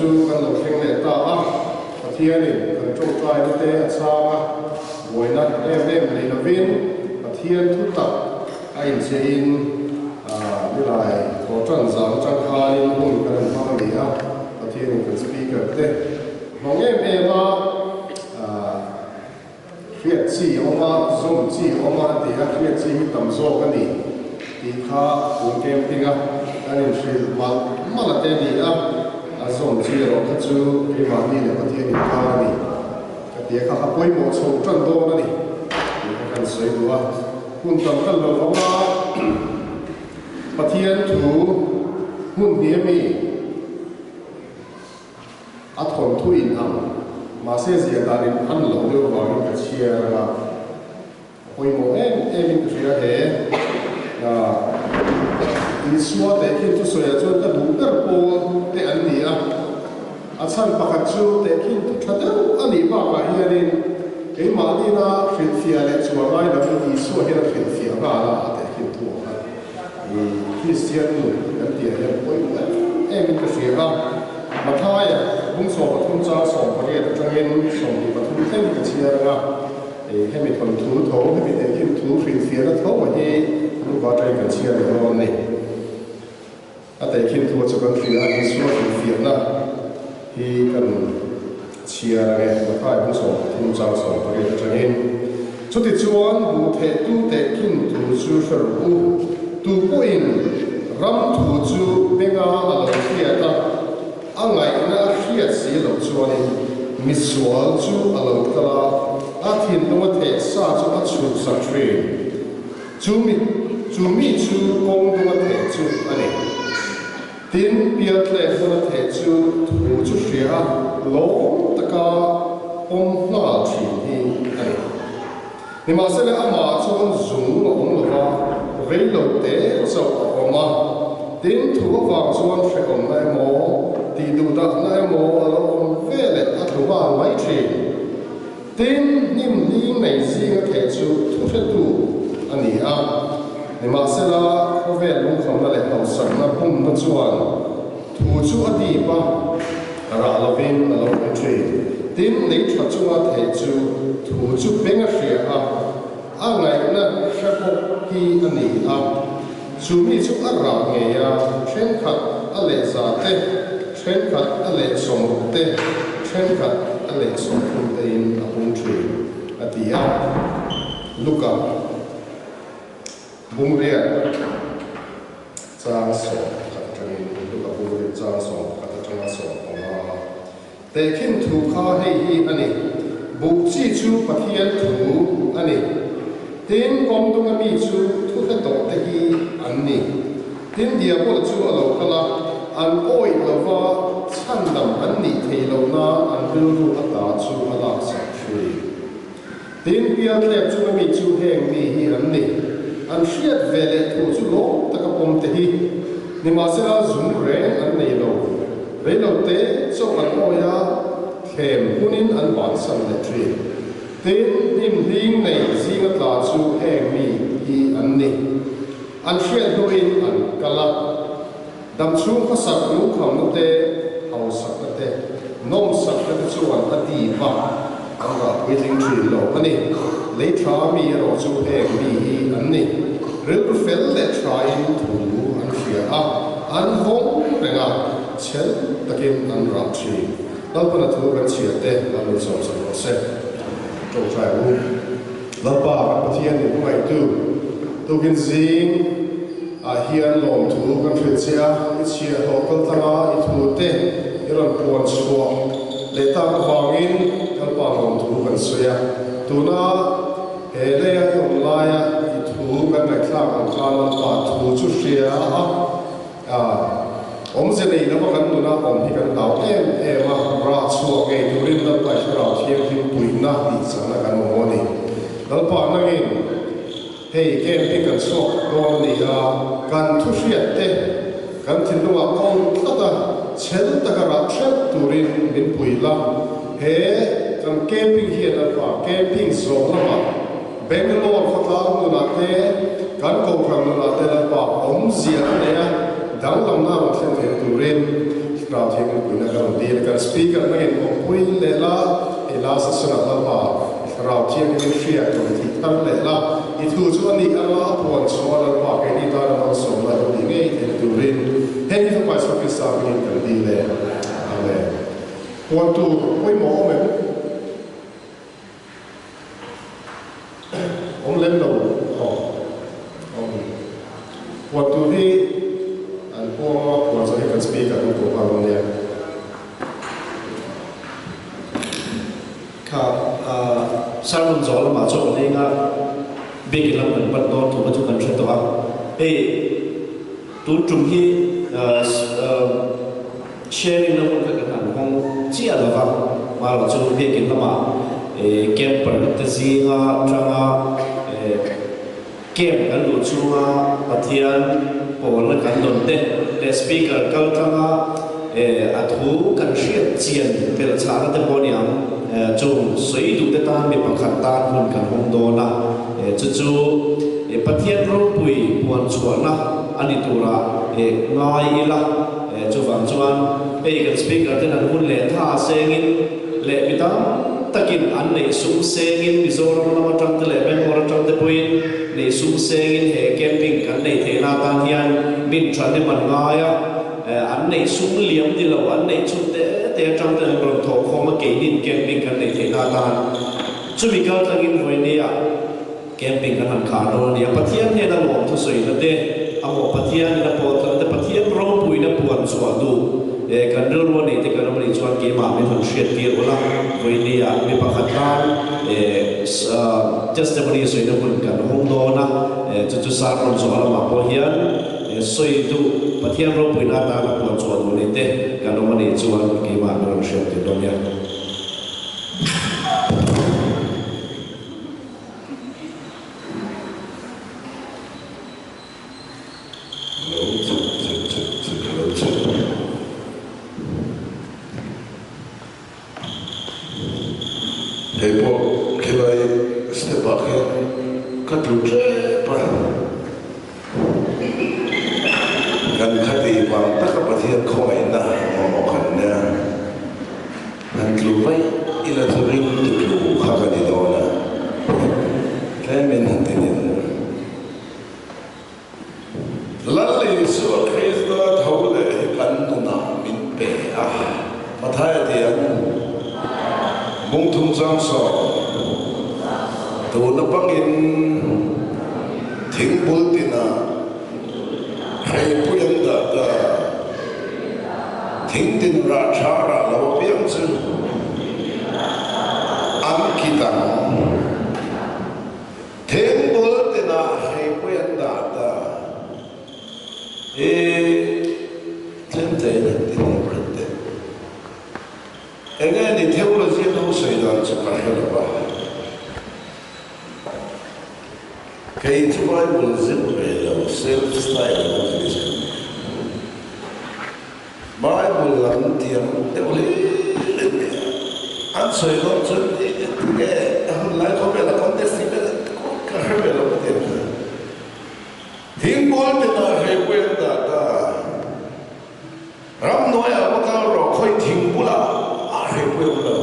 chu kan lo thleng leh ta a, Pathianin kan tawngtaina te a chhang a, buaina em em nei lovin Pathian thu tak a incheiin nilai tawhtan zan atang khanin hun kan han hmang a ni a, Pathianin kan Speaker te hmang em em a. Hriat chi awm a, zawm chi awm a ti a, hriat chi hi tam zawk a ni tih kha tun camping a kan inhrilh malh malh a te a ni a, a zawm chi erawh kha chu keimahni leh Pathian inkar a ni ka ti a, kha kha pawimawh chho tan dawn a ni tih kha kan sawi duh a, hun tam kan lo vang a, Pathian thu hmun hnih a mi. A thawnthu in ang, mahse zia dan in an lo deuh vangin ka chhiar a, a pawimawh em em in ka hria he. Isua tehkhin thusawiah chuan ka duh ber pawl te an ni a, a chhan pakhat chu tehkhin thu tha deuh a nih bakah hianin keimahniina hrilhfiah leh chuan ngai lovin Isua hian a hrilhfiah nghal a, a tehkhin thu ang khan. I Kristian nun kan tih ah hian pawimawh em em in ka hria a, Mathaia bung 13 chang 18 atangin 23 thleng ka chhiar ang a, hemi thawnthu tho, hemi tehkhin thu hrilhfiahna tho a hi Luka atangin kan chhiar leh dawn a ni. A tehkhin thu chu kan hria a, Isua hrilhfiahna hi kan chhiar ang e, Mathaia bung 13 chang 18 atangin. Chutichuan buh thehtu tehkhin thu chu hre rawh u, tu pawhin ram thu chu benga a lo hriat a, a ngaihna a hriat si loh chuanin misual chu a lo kal a, a thinlunga theh sa chu a chhuhsak thin. Chu mi chu mi chu kawng dunga theh chu a ni. Tin, pialtlek hmuna theh chu thu chu hria a, lawm taka awm nghal thin hi a ni. Nimahsela amah chuan zung a awm lo va, rei lo te chauh a awm a. Tin, thu avang chuan hrehawmna emaw, tihduhdahna emaw a lo awm veleh a tlu nghal mai thin. Tin, hnim hling nei zinga theh chu thuhretu a ni a. Nimahsela, khawvel lungkhamna leh hausakna pumna chuan thu chu a dip a, rah lovin a lo awm thin. Tin, lei tha chunga theh chu thu chu beng a hria a, a ngaihna hre bawk hi a ni a. Chu mi chu a rah ngei a, thenkhat a leh za te, thenkhat a leh 60 te, thenkhat a leh 30 tein a pung thin, a ti a. Luka bungriat chang 11 atangin Luka bungriat chang 11 atanga 15. Tehkhin thu kha hei hi a ni, Buh chi chu Pathian thu a ni. Tin, kawngdunga mi chu thu hre tawh te hi an ni. Tin, Diabol chu a lo kal a, an awih lova chhandam an nih theih loh nan an rilru ata chu a laksak thin. Tin, pialtlek chunga mi chu heng mi hi an ni. An hriat ve leh thu chu lawm taka pawm te hi. Nimahsela zum reng an nei lo. Reilo te chauh an awi a, thlem hunin an bansan leh thin. Tin, hnim hling nei zinga tla chu heng mi hi an ni. An hriat hnuin an kal a. Damchhung khawsak lungkhamna te, hausakna te, nawmsakna te chuan a dip a, an rah puitling thin lo a ni. Lei tha mi erawh chu heng mi hi an ni. Rilru fel leh thain thu an hria a, an vawng reng a, chhel takin an rah thin. Lalpana thu kan chhiar te an rawn sawm sak rawh se. Tawngtai u. Lalpa kan Pathian in hmangaihtu tukin zing ah hian lawmthu kan hrilh che a, i chhiahhlawh kal tlanga i thu te i rawn puan chhuah leh tak avangin Lalpa lawmthu kan sawi a. Tuna he leia i awm laia i thu kan ngaihthlak ang khan Lalpa thu chu hria a, Awmze nei lova kan nuna awm hi kan hlau em em a, rah chhuah ngei turin Lalpa i Thlarau Thianghlim puihna tih chakna kan mamawh a ni. Lalpa nangin hei camping kan chhuak dawn a ni a, kan thuhriat te kan thinlungah kawn tlat a, chhel taka rah hreuh turin min pui la. He kan camping hian Lalpa camping zawh lamah Bangalore khawtlang nunah te, kan kohhran nunah te Lalpa awmzia a nei a, danglamna rawn thlen thei turin Thlarau Thianghlim puihna ka rawn dil a, kan Speaker hmangin awmpui leh la, hei la session-ah Lalpa i Thlarau Thianghlimin hriat rawn thih thar leh la, i thu chu a nih anga a puan chhuah a Lalpa keini tana malsawmna lo nih ngei theihna turin hei hi Fapa Isua Krista hmingin kan dil e. Amen. Puan tur pawimawh awm em? Awm lem lo aw. Awm. Puan tur hi an puang a, puan zawh hi kan speaker kan tuah nghal dawn nia. Kha sermon zawh lamah chuan kan enga biakin lam kan pan dawn thu kha chu kan hre tawh a. Hei tun tum hi Sharing na hun kha kan han hawng chiah lo va, hmarawh chu biakin lamah camper te zinga tanga camp kan luh chhunga Pathian pawlna kan dawn te leh speaker kal tanga a thu kan hriat chian belh chhahna te pawh a ni ang. Chung sawi duh te tan mi pakhat tan hun kan hawng dawn a, chu chu Pathian ropui puan chhuahna a ni turah ngai ila. Chuvang chuan hei kan Speaker ten an hun leh tha sengin leh mi tam takin an neih sum sengin Mizoram lam atang te leh Bangalore atang te pawhin neih sum sengin he camping kan neih theihna atan hian min thahnem an ngai a, an neih sum liam ni lo an neih chhun te te atang ten an rawn thawh khawm a keinin camping kan neih theihna atan chumi kaltlangin vawinia Camping kan han khar dawn a nia. Pathian hnena lawm thusawina te, a mawh Pathian in a pawh tlang te, Pathian ropuina puan chhuah duh eh kan rilru a neih te kan awm a nih chuan keimah min han hriat tir ula, vawinia mi pakhat tan eh testimony sawina hun kan hawng dawn a, eh chu chu sermon zawh lamah pawh hian eh sawi duh Pathian ropuina atana puan chhuah duh neih te kan awm a nih chuan keimah min rawn hriat tir dawn nia. Lo chhuk chhuk chhuk chhuk lo chhuk. Hei pawh khilai step ah khian ka tlu tep a. Kan khati vang taka Pathian khawngaihna mamawh kan nia. Han tlu vaih ila chu ring tu tlu kha ka ni dawn a, tlemin han ti nin. Lal Isua Krista tho leh hi kan nunah min pe a, Mathaia ti ang, Bungthum chang sawm, tuna pangin thingbul tinah hreipui an dah ta. Thing tin rah tha rah lo apiang chu an kit ang. Thing bul tinah hreipui an dah ta. I tlem tein an ti ni pret te. Enge ni theology an ho sawi dan chu ka hre lo va. Kei chu Bible zir ve lo self style lam ka ni zel mai. Bible lam tiang deuh hlir in nia. An sawi dawn chuan tinge a hun lai khawvel a contest tih vel ka hre ve lo ka ti ang kha. Thingbual tinah hreipui an dah ta. Ramhnuaiah va kal rawh, khawi thing bulah a hreipui awm lo.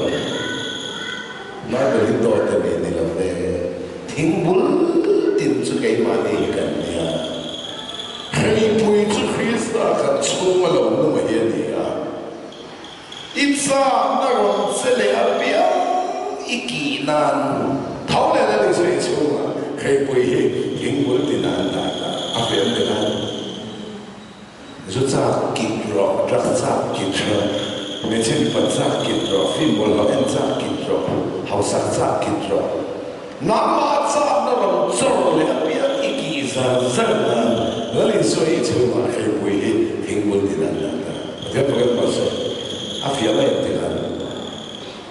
Bible hi dawt a ni ni lo ve. Thing bul tin chu keimahni hi kan nia. Hreipui chu Krista kan chhung a lo nung hi a ni a. I chakna rawn che leh apiang i kih nan tho leh la ni chu i chhungah hreipui hi thing bul tin an dah ta a hriam leh nan. Zu chak kit rawh, drug chak kit rawh, hmeichhe mipa chak kit rawh, film bawlhhlawh en chak kit rawh, hausak chak kit rawh. Nangmah chakna rawn chawr leh apiang i kih zar zar nan Lal Isua i chhungah hreipui hi thingbul tin an dah ta. Pathian pakhat pawh sawi a fiah mai ang tikhan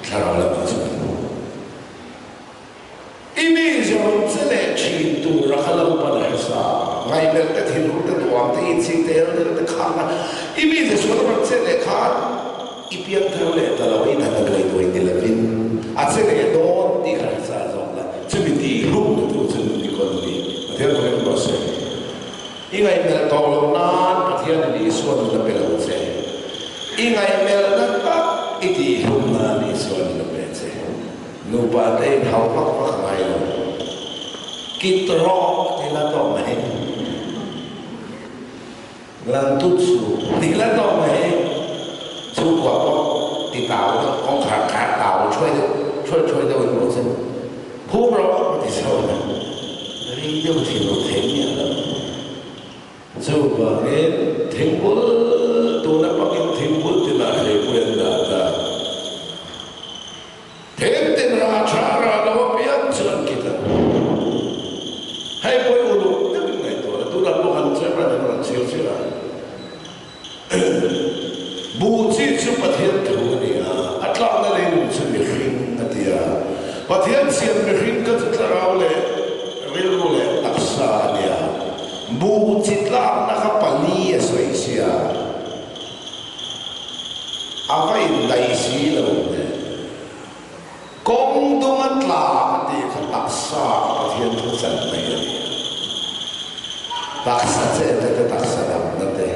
thlarau lamah chuan. I mi zawng che leh thin tur a kha lo pan hmasa. Ngaihmelh te, thinur te, duang te, inching te, el deuh te khang a, i mi ze sual rawn che leh khan i piang thar leh ta lo, i dan a duai duai ni lovin a che leh dawn tih kha hre sa zawk la, chumi tih hlum na tur chu nun i kawn a ni. Pathian pawhin a ruah sawi. I ngaihmelh tawh loh nan Pathianin Isua nun a pe lo che. I ngaihmelhna tak i tihhlum nan Isua in a pe che. Nupa te in hau vak vak ngai lo. Kit rawh ti la tawh mai. Lan tut su ti la tawh mai. Chhungkua pawh ti tau deuh, kawngkhar khar tau thuai deuh, thuai thuai deuh in maw chin. Phum rawh ka ti chho a. Rei deuh thin lo thei miah lo. Chuvangin thingbul tuna pakin thingbul tinah hleipui an dah ta. Thing tin rah tha rah lo apiang chu an kit a. Hei pawi uluk deuhin ngaihtuah la, tunah pawh kan chep ran an rawn chhir chhir a. Buh chi chu Pathian thu a ni a, a tlakna leilung chu mihring a ti a. Pathian siam mihring kha chu thlarau leh rilru leh taksa a ni a. Buh chi tlakna kha pali a sawi sia. A va indaih si lo hle. Kawng dunga tla a tih kha taksa a Pathian thu chan mai a ni a. Taksa chetna te, taksa damna te.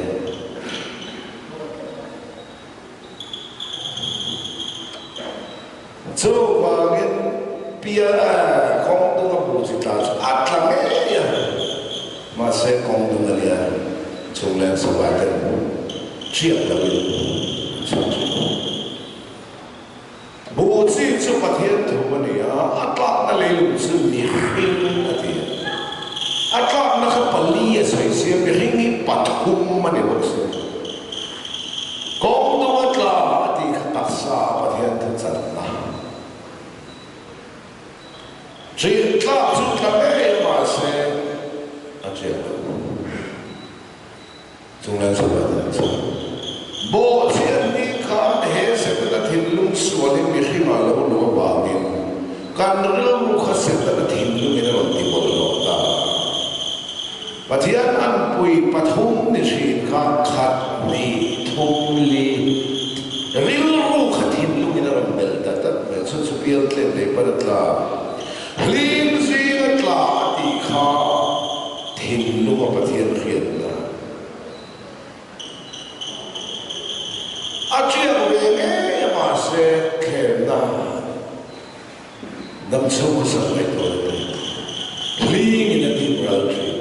Chuvangin pia kawng dunga bu chi tla chu a tla ngei a, mahse kawng dung a nia chungleng sava ten chiah loin an chhuak thin. Bu chi chu Pathian thu a ni a, a tlakna leilung chu mihring a ti a. A tlakna kha pali a sawi si a, mihring hi pathum a ni bawk si. Kawng dunga tla a tih kha taksa a Pathian thu channa. Ṭih tlak chu tla ngei a mahse a ṭiak lo. Chunglen chhuah te an chhuah. Bawhchhiat ni khan he Setana thinlung sualin mihringah lo luh avangin kan rilru kha Setana thinlungin a rawn ti bawlhhlawh ta. Pathian anpui pathum ni thin kha khat, hnih, thum, li rilru kha thinlungin a rawn melh ta tlat mai. Chu chu pial tlem leh pan a tla. Hlim zing a tla a tih kha thinlunga Pathian hriatna a tiak ve ngei a mahse thlemna dam chhung hmasa ngaihtuah na te hlingin a tih ral thin.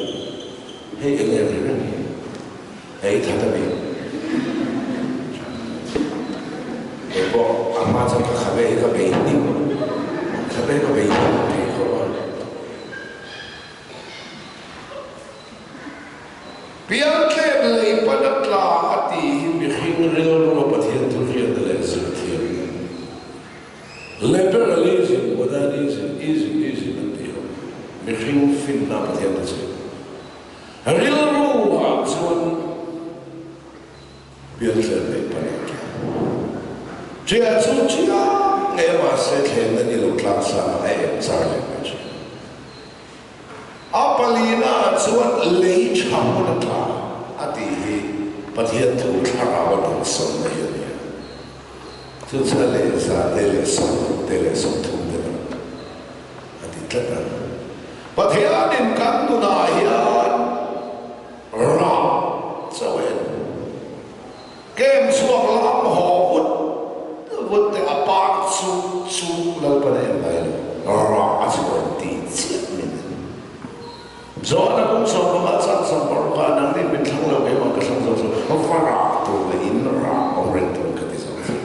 Hei eng em reng hi hei that a ni. Kei pawh a hma chuan ka khabe hi ka bei hnim khabe ka bei hnim thei khawp a. Pialtlem lei pan a tla a tih hi mihring rilrua Pathian thu hriatna leh zirthiamna Liberalism, modernism, ism, ism an tih ho mihring finna Pathian thu chhim rilruah chuan Pialtlem lei pan a tla. Ṭiah chu ṭiah ngei a mahse thlenna ni lo tlangsang a em char leh mai ṭhin. A palina ah chuan lei tha hmun a tla a tih hi Pathian thu thlarau a dawnsawmna hi a ni a. Chu chu a lehza te leh sawmruk te leh sawmthum te lam a ti tlat a. Pathianin kan nunah hian rah chauh en. Kem chhuak lam haw vut vut te a par chu chu Lalpan a en ngai lo, rah a chhuan ti chiah min en. John a pum sawm panga chang sawm paruk ah nang nih min thlang lo keimah ka thlang zo chu va rah tur leh in rah awm reng tur ka ti zo chu.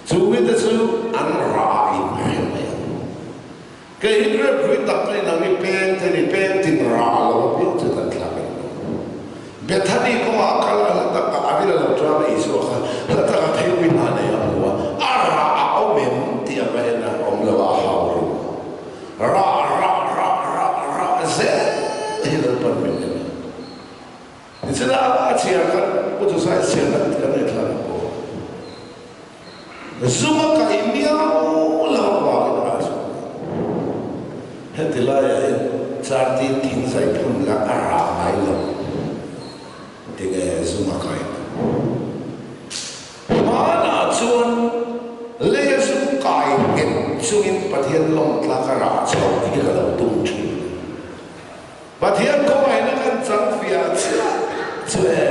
Chu mite chu an rah ah in hre mai ang. Kei hi grep hrui tak mai nang i peng te ni peng tin rah lo apiang chu kan thlak em lo. Bethany kawngah kal a hla tak a avil a lo tang a Isua kha hla tak a theipui hna nei a hmu a, a rah a awm em tih a va en a, awm lo a hau ru. Rah rah rah rah rah zel hi Lalpan min en a. Nichina a chhiar khan Pu Josai chhiar khan kan ngaihthlak ang pawh. Zum a kaih miau lo avangin a chhuak a. Heti laiah hian Chartin thingzai phun la a rah ngai lo tinge zum a kai lo. Hmanah chuan leia zum kai nghet chungin Pathian lawmtlak a rah chhoh hi ka lo tum thin. Pathian kawngaiin a kan chang fiah chiah chu e,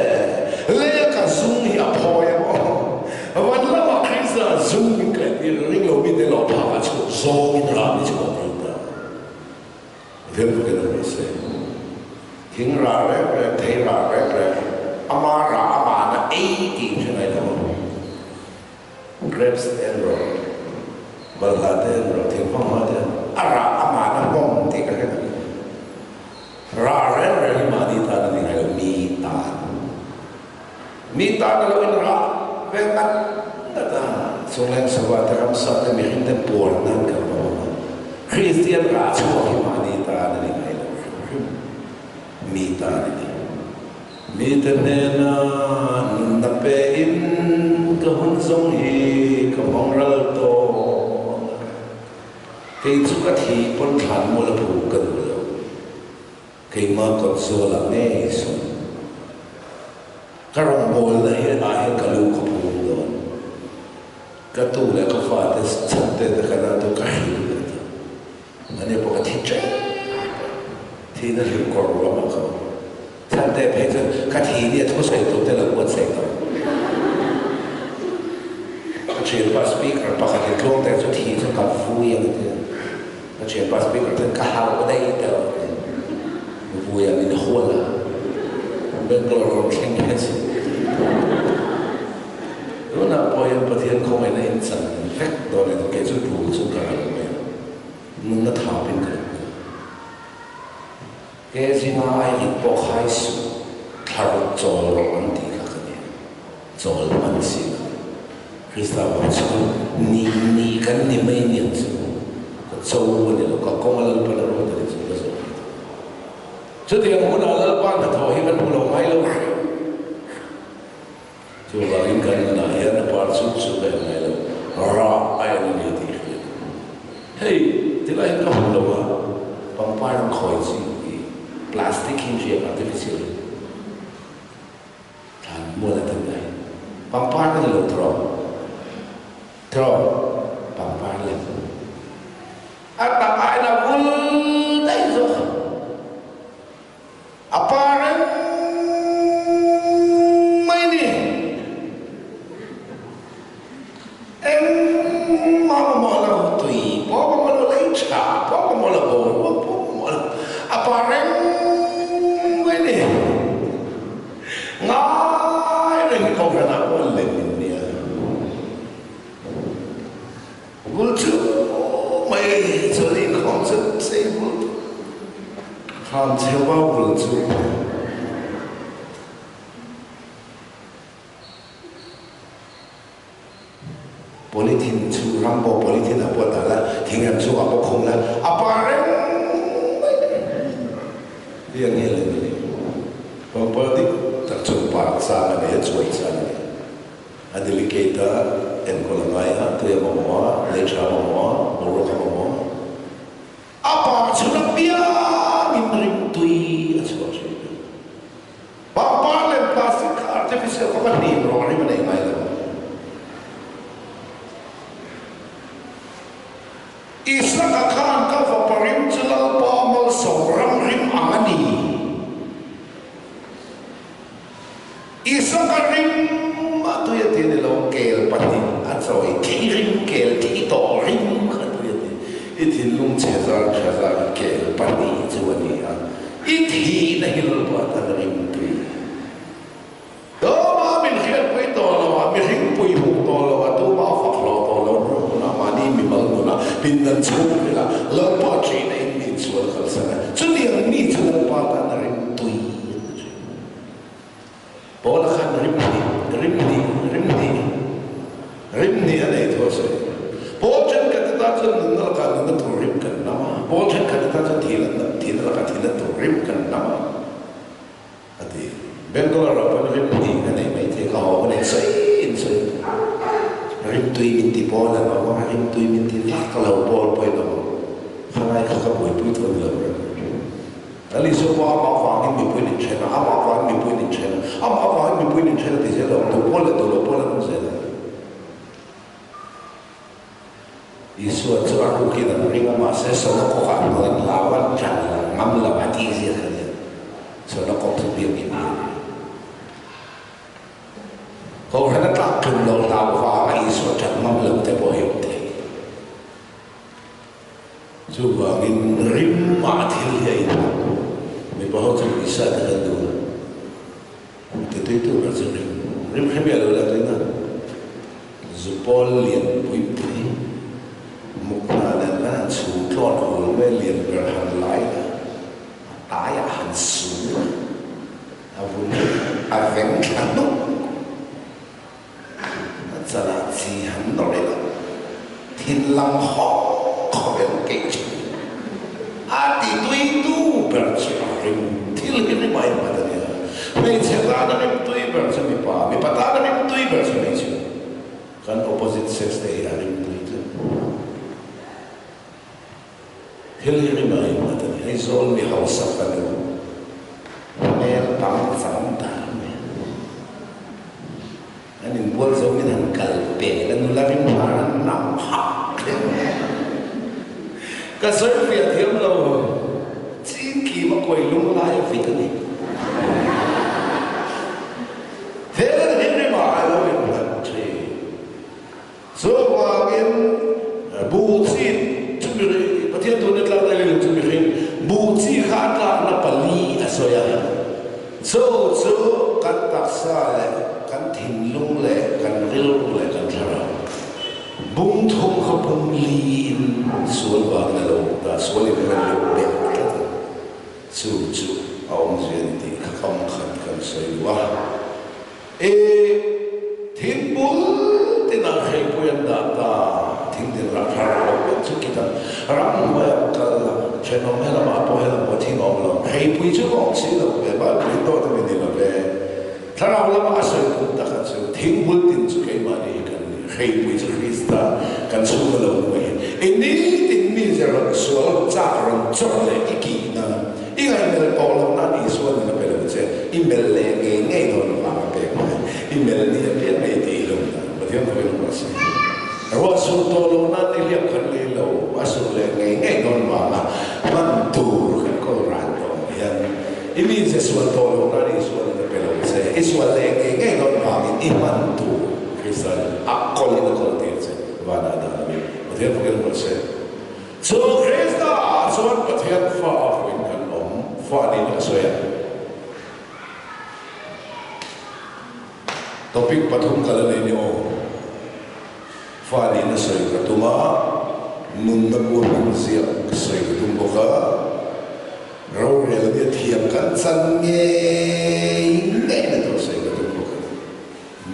leia ka zung hi a phawi ang aw. zung min kaih tir a, ring lo mite lawh phak ah chhuk zawngin rah ni chhuah thei ta. Vem vek in a rawn sawi. Thing rah reng reng, thei rah reng reng, ama rah amahna ei tih in hre ngai lo ang. Grapes te an rawh, balhla te an rawh, thingfanghma te an rawh, a rah amahna hmawm tih ka hre ngai lo. Rah reng reng hi mahni tan a ni ngai lo, mi tan. Mi tan a lo in rah ve ngat ngat a. Chungleng sava te, ramsa te, mihring te puan nan kan va awm a. Kristian rah chhuak hi mahni tan a ni ngai lo hrim hrim, mi tan a ni. Mite hnena nunna pe in ka hun zawng hi ka hmang ral tawh ang a, kei chu ka thih pawn thlan mual a phu ka duh lo, keimah kawt zualah ngei sawn ka rawngbawlna hi ah hian ka lu ka phum dawn, ka tu leh ka fate chhante te ka na tu ka hrilh leh ta. Ani pawh ka thi ṭep a, thihna hlim kawr ruam a ka awm. Chhante phei chuan ka thi nia thusawi tur te lo buatsaih tawh. Ka ṭhianpa speaker pakhat in tluang te chu thi chu ka vui ang a ti a, ka ṭhianpa speaker chuan ka hauh daih tawh a ti. Vui a min hual a, Bangalore rawn thleng hian chu. Tunah pawh hian Pathian khawngaihna in chan vek dawn e, kei chu bul chu ka ral mai a. Nunna thapin ka lo kal. Ke zinga ai rit pawh khai suh, thla ruk chawl rawh an tih kha ka nia. Chawl hman si lo. Krista vang chuan ni ni kan ni mai niang chu ka cho a ni lo, ka kawng a Lalpan a ruat a ni chu ka zawh mai thei. Chutiang hunah Lalpa hnathawh hi kan hmu lo ngai lo hrim. Chuvangin kan nunah hian a par chuk chuk a en ngai lo, rah a en a ni tih hriat a ni. Hei, tilai hian ka hmu lo a, pangpar an khawi chi hi plastic hi hriat artificial hi thlan mual a ten a hi. Pangpar ka ni lo tawrh, tawrh, pangpar lem. A tak ah in a vul daih zawk. A pa reng mai ni. Engmah mamawh lo, tui pawh mamawh lo, lei tha pawh mamawh lo, boruak pawh mamawh lo. A pa reng mai ni. Ngai reng hi Kohhranah pawh an lem in nia. Vul chu mai chuan inkhawm chu sei vul kham chheuva vul chu polythene chu ram pawh polythene ah pawh dah la thing ram chungah pawh khum la a par reng mai tiang hi a lem a ni. Pangpar dik tak chu par chang a nei a chuai chang a ni. A delicate a, enkawl a ngai a, tui a mamawh a, lei tha a mamawh a, boruak a mamawh a. A pa chhun apiangin rim tui a chhuah thin a. Pangpar leh plastic kha artificial kha va hnim rawh rim a nei ngai lo. Isaka khan ka fapa rim chu Lalpa malsawm ram rim ang a ni. Isaka rim a tui a ti a ni lo, kel pahnih a chawi thi rim, kel thi tawh rim kha tui a ti. I thinlung chhe zar tha zar kel pahnih chu a ni a, i thihna hi Lalpa tan rim tui. Tuma min hriatpui tawh lo a, mihring pui huk tawh lo a, tuma fak hlawh tawh lo hmunah mahni mimal nunah pindan chhung ila Lalpa ṭihna in mi insual kalsan a, chutiang mi chu Lalpa tan a rim tui a ti ṭhin. Paula khan rim hnih, rim hnih, rim hnih, rim hnih a nei thu a sawi. Paul thenkhat te tan chuan nunna lakah nunna tur rim kan nam a, Paul thenkhat te tan chuan thihna thihna lakah thihna tur rim kan nam a, a ti. Bangalore ah pawn rim hnih ka nei maithei, ka haw ka nei sawi in sawi. Rim tui min ti Paul an awm a, rim tui min ti vak lo Paul pawhin a awm. Khalai kha ka buaipui thu a ni lo reng. Lal Isua pawh amah vangin mipui nin then a, amah vangin mipui nin then a, amah vangin mipui nin then a ti zel lo, duh pawl leh duh lo pawl an awm zel a. Isua chu a rukin an ring a, mahse Sonokawkah hmangin hlau an tlan lo, ngam lo a tih zia kha nia. Sonokawk chu biakin hi a ni. Kohhran a tlak tlum lo hlau vanga Isua ṭan ngam lo te. Chuvangin rim ah thil hi a inang. Mipa ho chu pawisa te kan duh a, ti tui tur ber chu rim. Rim hre miah lo la tuina zupawl lian pui pui mukna nen khan han chhum tlawn hul mai lian ber han lai la, a taiah han su la, a vun a veng thla hnuk. A chalah chi han nawr ila, thin lam hawk khawp em keih thin. A ti tui tu ber chu a rim thil hi rim a inhmat a nia. Hmeichhe tana rim tui ber chu mipa, mipa tana rim tui ber chu hmeichhia. Kan opposite sex te hi a rim tui tlat. Thil hi rim a inhmat a ni. Aizawl mi hausa fanu hmel pang chang dar mai a. An inbual zo min han kal pel a, nula rim har an nam hak thleng mai a. Ka sawi fiah thiam lo, ching kim a kawi lung lai a vit a ni. Thil hi rim a lo inhmat thin. Chuvangin buh chi chu mihring, Pathian tuna tlak na leh chu mihring, buh chi kha a tlakna pali a sawi a. Chu chu kan taksa leh kan thinlung leh kan rilru leh kan thlarau. Bung thum kha bung li in sual vangin a lo awm ta, sual in rawn lut beh tlat a. Chu chu a awmzia ni tih kha kam khat kan sawi duh a. E thing bul tinah hreipui an dah ta, thing din rah thar a lo pawh chu kita ramhnuai an kal a, thenawm helamah pawh helam pawh thing a awm lo, hreipui chu ka awm si lo ve, Bible in dawt a mi ni lo ve, thlarau lama a sawi tum taka chu thing bul tin chu keimahni hi kan ni, hreipui chu Krista kan chhung a lo nung a hi, i nitin mi ze rawn sual chak rawn chawrh leh i kih nan. I ngaihmelh tawh loh nan Isua nun a pe lo che, i melh leh ngei ngei dawn avang a pek mai. I melh ni apiang ngei tih i lo dan Pathian pawhin a ruah si. Ruah sur tawh loh nan i hliap khan lei lo, a sur leh ngei ngei dawn vanga hman tur kan kawl ran tawh ang hian i mi ze sual tawh loh nan Isua nun a pe lo che, i sual leh ngei ngei dawn vangin i hman tur Krista nun a kawlin a kawl tir che vanah dan a ni. Pathian pawhin a ruah si. Chu Krista ah chuan Pathian fa a fuin kan awm, fa niin a sawi a. Topic pathum ka la nei ni aw. Fa niin a sawi ka tum a, nunna buan an ziak sawi ka tum bawk a, rorel nia thiam kan chan ngei ngei na tur sawi ka tum bawk a ni.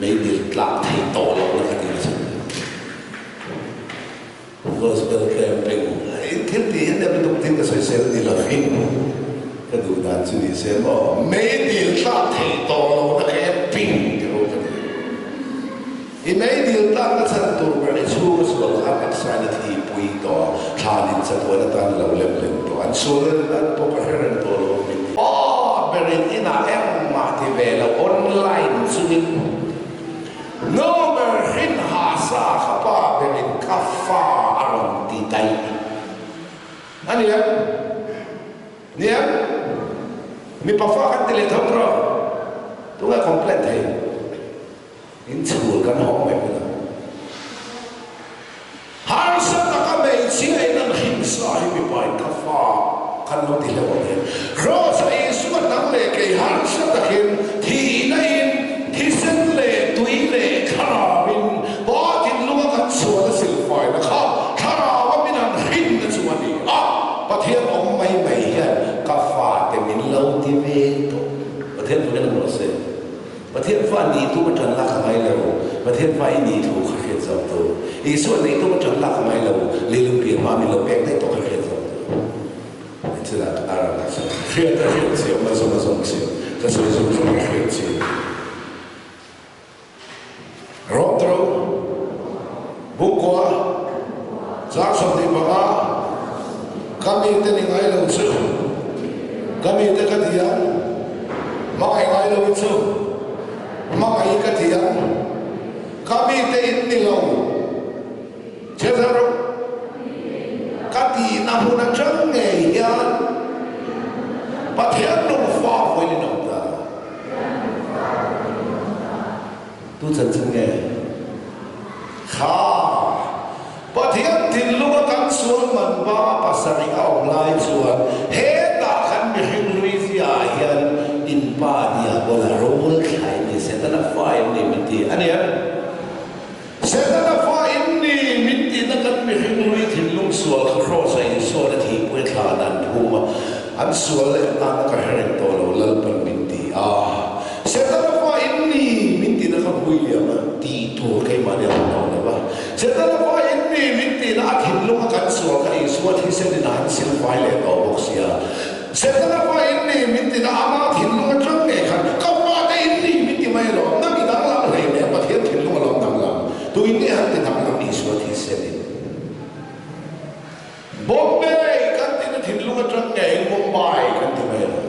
Meidil tlak thei tawh lohna ka ti na chhan. Gospel camping in thil tih hian em lutuk thil ka sawi sel ni lovin ka duh dan chu ni se maw meidil tlak thei tawh lo na camping ti ho ka ni. I meidil tlak na chhan tur ber i chhung a sual kha taksa in a thi pui tawh a, thlan in chatuan atan lo lem lem tawh an sual en an pawh ka hre reng tawh lo min ti. Aw berin inah engmah ti ve lo online chungin No ber hrin ha sa kha pa berin ka fa a rawn ti daih a ni em? Ni em? Mipa fa kan ti leh tho tawh tunge complain thei? In chhul kan hawng mai hmun a. Harsa taka hmeichhia in an hrim sa hi mipa in ka fa kan lo ti hleuh ang hian Kraws a Isua hnam leh kei harsa takin thihna in thisen leh tui leh thlarau in Pa thinlunga kan chhuan a silfaina kha thlarau a min han hrinna chu a ni a, Pathian awm mai mai hian ka fate min lo ti ve tawh. Pathian fakin a hmuh se. Pathian fa nih tum a ṭan lak a ngai lo, Pathian fa i nih thu kha hriat zawk tur. Isua neih tum a ṭan lak a ngai lo, leilung pian hma min lo pek daih tawh kha hriat zawk tur. Chutah a rawn a sawi. Hriat a hriat chiam, a zawm a zawm chiam, ka sawi zawm zawm a hriat chiam. Rawng tro, Bungkua, Chang 25, Ka mite ni ngai lo chu, ka mite ka ti ang, hmangaih ngai lo hi chu, hmangaih ka ti ang, ka mite in ni lo, Chhiar rawh, ka tihna hmun atang ngei hian Pathian nung fa vawiin in awm ta. Tu chanchin nge? Kha Pathian thinlunga kan. sual man ba pasarih a awm lai chuan hetah khan mihring hlui ziaah hian in pa diabola rul thlai ni Setana fa in ni min ti a nia. Setana fa in ni min tihna kan mihring hlui thinlung sual kha Kraws a Isuan a thihpui a thlan an phum a, an sual leh tana ka hre reng tawh lo Lalpan min ti a. Setana fa in ni min tihna kha hui liam a tih tur keimahni a awm tawh lo va. Setana fa in ni min tihna a thinlung a kan sual kha Isua thisen in a han silfai leh tawh bawk sia. Setana fa in ni min tihna ama thinlung atang ngei khan ka fate in ni min ti mai alawm, nang i danglam hlei nen Pathian thinlung alawm danglam, tuin nge han ti danglam Isua thisen in. Bombay kan tihna thinlung atang ngeiin Mumbai kan ti mai alawm,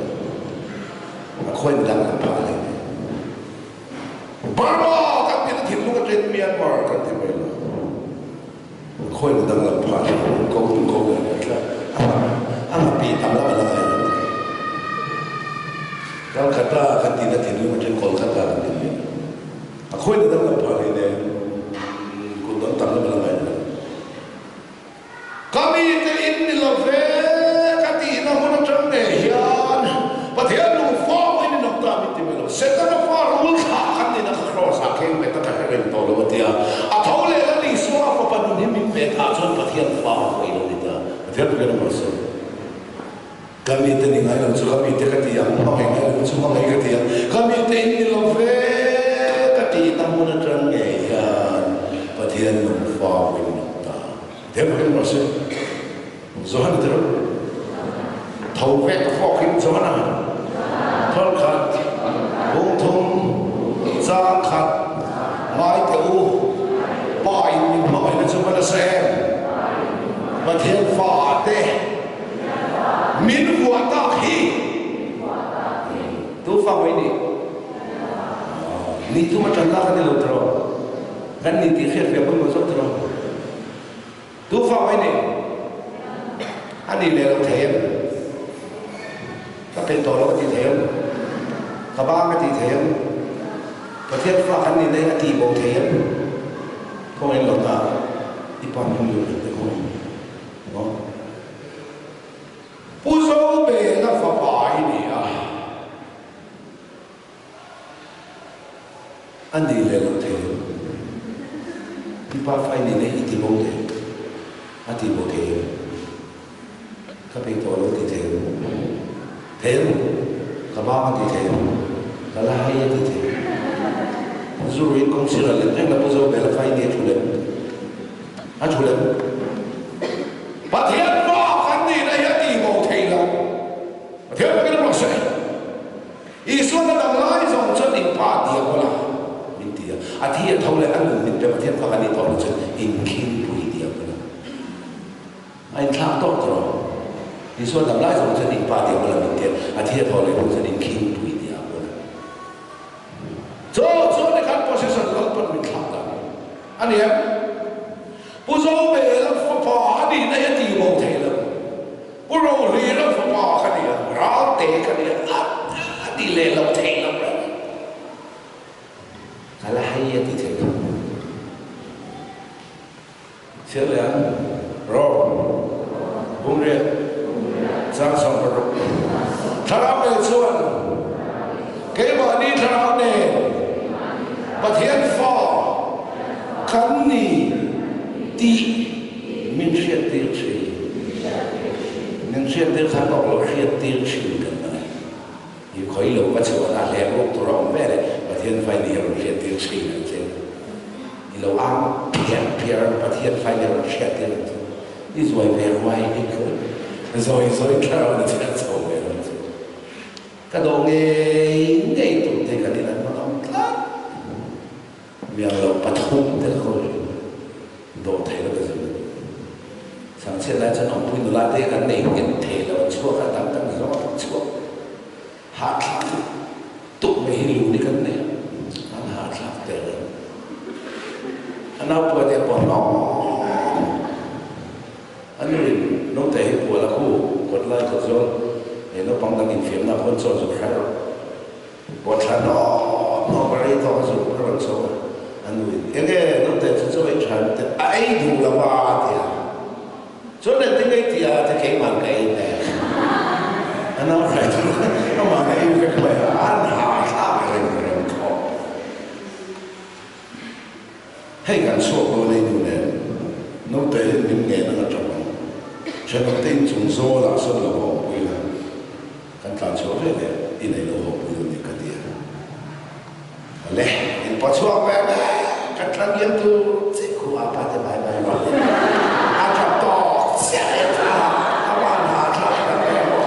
a khawi mi danglam phah hlei nen. Burma kan tihna thinlung atangin Myanmar kan ti mai alawm. Khawi mi danglam phah hlei nen ko tu ko leh mai tlat a ngapi tam lam a la ngai lo. Calcutta kan tihna thinlung atangin Kolkata kan ti mai alawm. A khawi mi danglam phah hlei nen kut dang tam lam a la ngai lo. Ka mite in ni lo ve ka tihna hun atang ngei hian Pathian lung fa pawhin in awm ta min ti mai lo. Setana fa rul thlah kan nihna kha Kraws ah kheng ve tak a hre reng tawh lo a tia. A tho leh la Isua a fapa nun hi min ve thah chuan Pathian fa a hawi lo ni ta. Pathian Pathian a mah sawi. Ka mite ni ngai lo chu ka mite ka ti ang, hmangaih ngai lo chu hmangaih ka ti ang, ka mite in ni lo ve ka tihna hmun atang ngei hian Pathian nung fa pawhin a awm ta. Pathian pawhin rawh se. Johana te rawh. Tho ve ka fawk in Johana thawn khat, bung thum, chang khat, ngai teh u, Pa in min hmangaihna chu va nasa em? Pathian fa te. Min vuah tak hi tu fa mai ni? Ni tum atang lak a ni lo tiraw? Kan ni tih hriat ve pawimawh zawk tiraw? Tu fa mai ni? A ni leh lo thei em? Ka peih tawh lo a ti thei em? Ka bang a ti thei em? Pathian fa kan nihna hi a tih bo thei em? Khawngaih lo ta i pa hming lut ang te khawngaih. Maw? Pu Zobela fapa i ni a, a ni leh lo thei em? I pa fa i nihna hi i ti bo thei em? A ti bo thei em? Ka peih tawh lo ti thei em? Thei em? Ka bang a ti thei em? Ka la hai a ti thei em? Zuruin kawngsir a let reng la Pu Zobela fa i ni a thu lem? A thu lem. Pathian pa kan nihna hi a tih bo thei lo. Pathian pakin a rawn sawi. Isuan a dang lai zawng chuan in pa diak ula min ti a. A thi a tho leh a nun min pe Pathian pa kan nih tawh loh chuan in khingpui diak ula. A inthlak tawk tawh. Isua dam lai zawng chuan in pa diak ula min ti a. A thi a tho leh hnu chuan in khingpui diak ula. Chu chu ni khan position Lalpan min thlak dan a ni em? Pu Zobela fapa a nihna hi a ti bo thei lo. Pu Rohlira fapa ka ni a, Ralte ka ni a, a ti leh lo thei lo reng. Ka la hei a ti thei lo. Siarlian, Rom, Bungriat, 16, Thlarau nei chuan keimahni thlarau nen Pathian fa kan ni tih min hriattir thin. Min hriattir khan awk lo hriattir thin kan ni. I khawi lo ka chhuah a hlep ruk tur a awm ve le, Pathian fai ni a rawn hriattir thin ang che. I lo ang phiar phiar ang Pathian fai ni a rawn hriattir ang che. I zuai ve ruai hi chu zawi zawi thlarau ni chhiat chho ve ang che. Ka dawh ngei ngei tur te kan in an hmang ang tlat. Miang lo pathum te ka kawl thin a, dawh thei lo ka zir lo. Sangchhiat lai chuan awmpui nula te kan nei nghet thei lo, an chhuak a, dang kan zawng a kan chhuak. Hahthlak tuk mai hi lu ni kan nei a, an hahthlak tel lo. A naupua te pawh hnawng a nuin naute hi pual a khu kawt lai kawt zawl naupang dang infiamna khawn chaw zuk hrai rawh. Bawthla nawk nawk a rei tawk a zuk a rawn chho a, a nu in, Enge naute chu chaw ei tha em te a ei duh lo a a ti a. Chuan engtin nge i tih a te keimah ka ei ve a nau hrai chu amah ka ei vek mai a, an hahthlak reng reng khawp. Hei kan chhuak dawn ei nu nen naute hian min ngen ang atang ang. Thenawmte inchung zawlah sawn lo hawpui la, kan tlan chhuah ve leh i nei lo hawpui dawn nia ka ti a. Awle, in paw chhuak ve ve, kan thlan liam tur che khu a pa te bai bai rual in a tap tawk chiah e tha a van ha thlak tak em aw.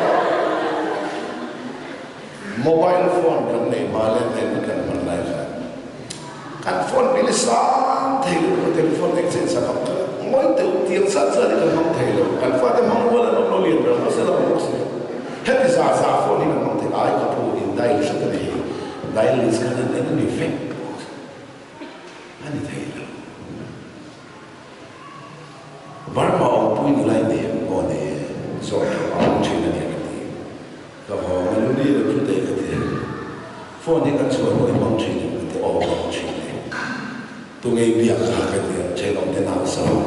Mobile phone kan nei hma leh nen kan hman lai khan kan phone bill i sang thei lo ka telephone exchange sak ang kha ngawi deuh tiang zat zat hi kan hmang thei lo kan fate hmang rual an awm lo lian ber mahse lo bawk si heti zah zah phone hi kan hmang thei ai ka pu in dial hret a nei. Dialysis kha nan en a ni vek bawk a ni thei lo. Burma awmpui nula i nei em? Aw nei e, zawh tha a awm thin a nia ka ti. Ka vawng a luni lo thu teh ka ti. Phone hi kan chhuah hnu i hmang thin em? Ka ti, aw hmang thin e. Tunge i biak kha ka ti a, thenawm te nau sawn.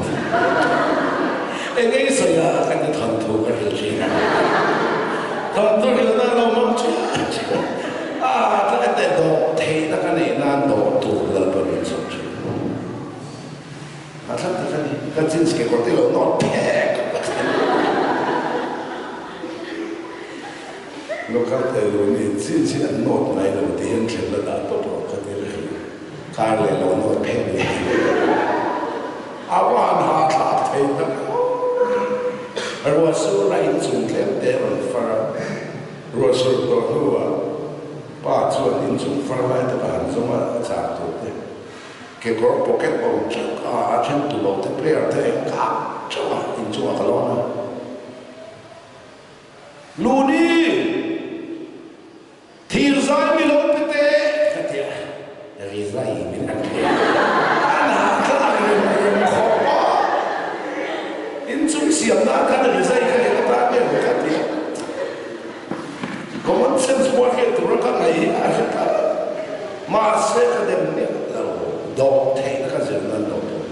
Enge i sawi a? Ka ti thawnthu ka hrilh thin a. Thawnthu hrilh nan lo hmang thin thin a, a ka ti dawh theihna ka neih nan dawh tur Lalpa min chhawp thin. A thlang tak a ni, ka jeans kekawr te lo nawt phek ka ti. Local te lo ni, jeans hi an nawt ngai lo ti hian thlen la dah tawp rawh ka ti reng. Kar leh lo nawt phek ni a van ha thlak thei tak aw. Ruahsur a inchung tlem te a rawn far a, ruahsur tawh hnuah pa chuan inchung far lai tak a han zawng a, a chak tur te kekawr pocket awm teuh kha a then tu lo te player te eng kak teuh a inchungah ka lawn a. Luni! Thirzai mi lo pe teh ka ti a, rizai min han pe a, an hahthlak reng reng khawp a, inchung siam nan khan rizai kha eng atan nge maw ka ti a, common sense pawh a hriat tur a ka ngaih hi a hre ta lo, mahse ka dem miah lo, dawh theihna ka zir nan dawh tur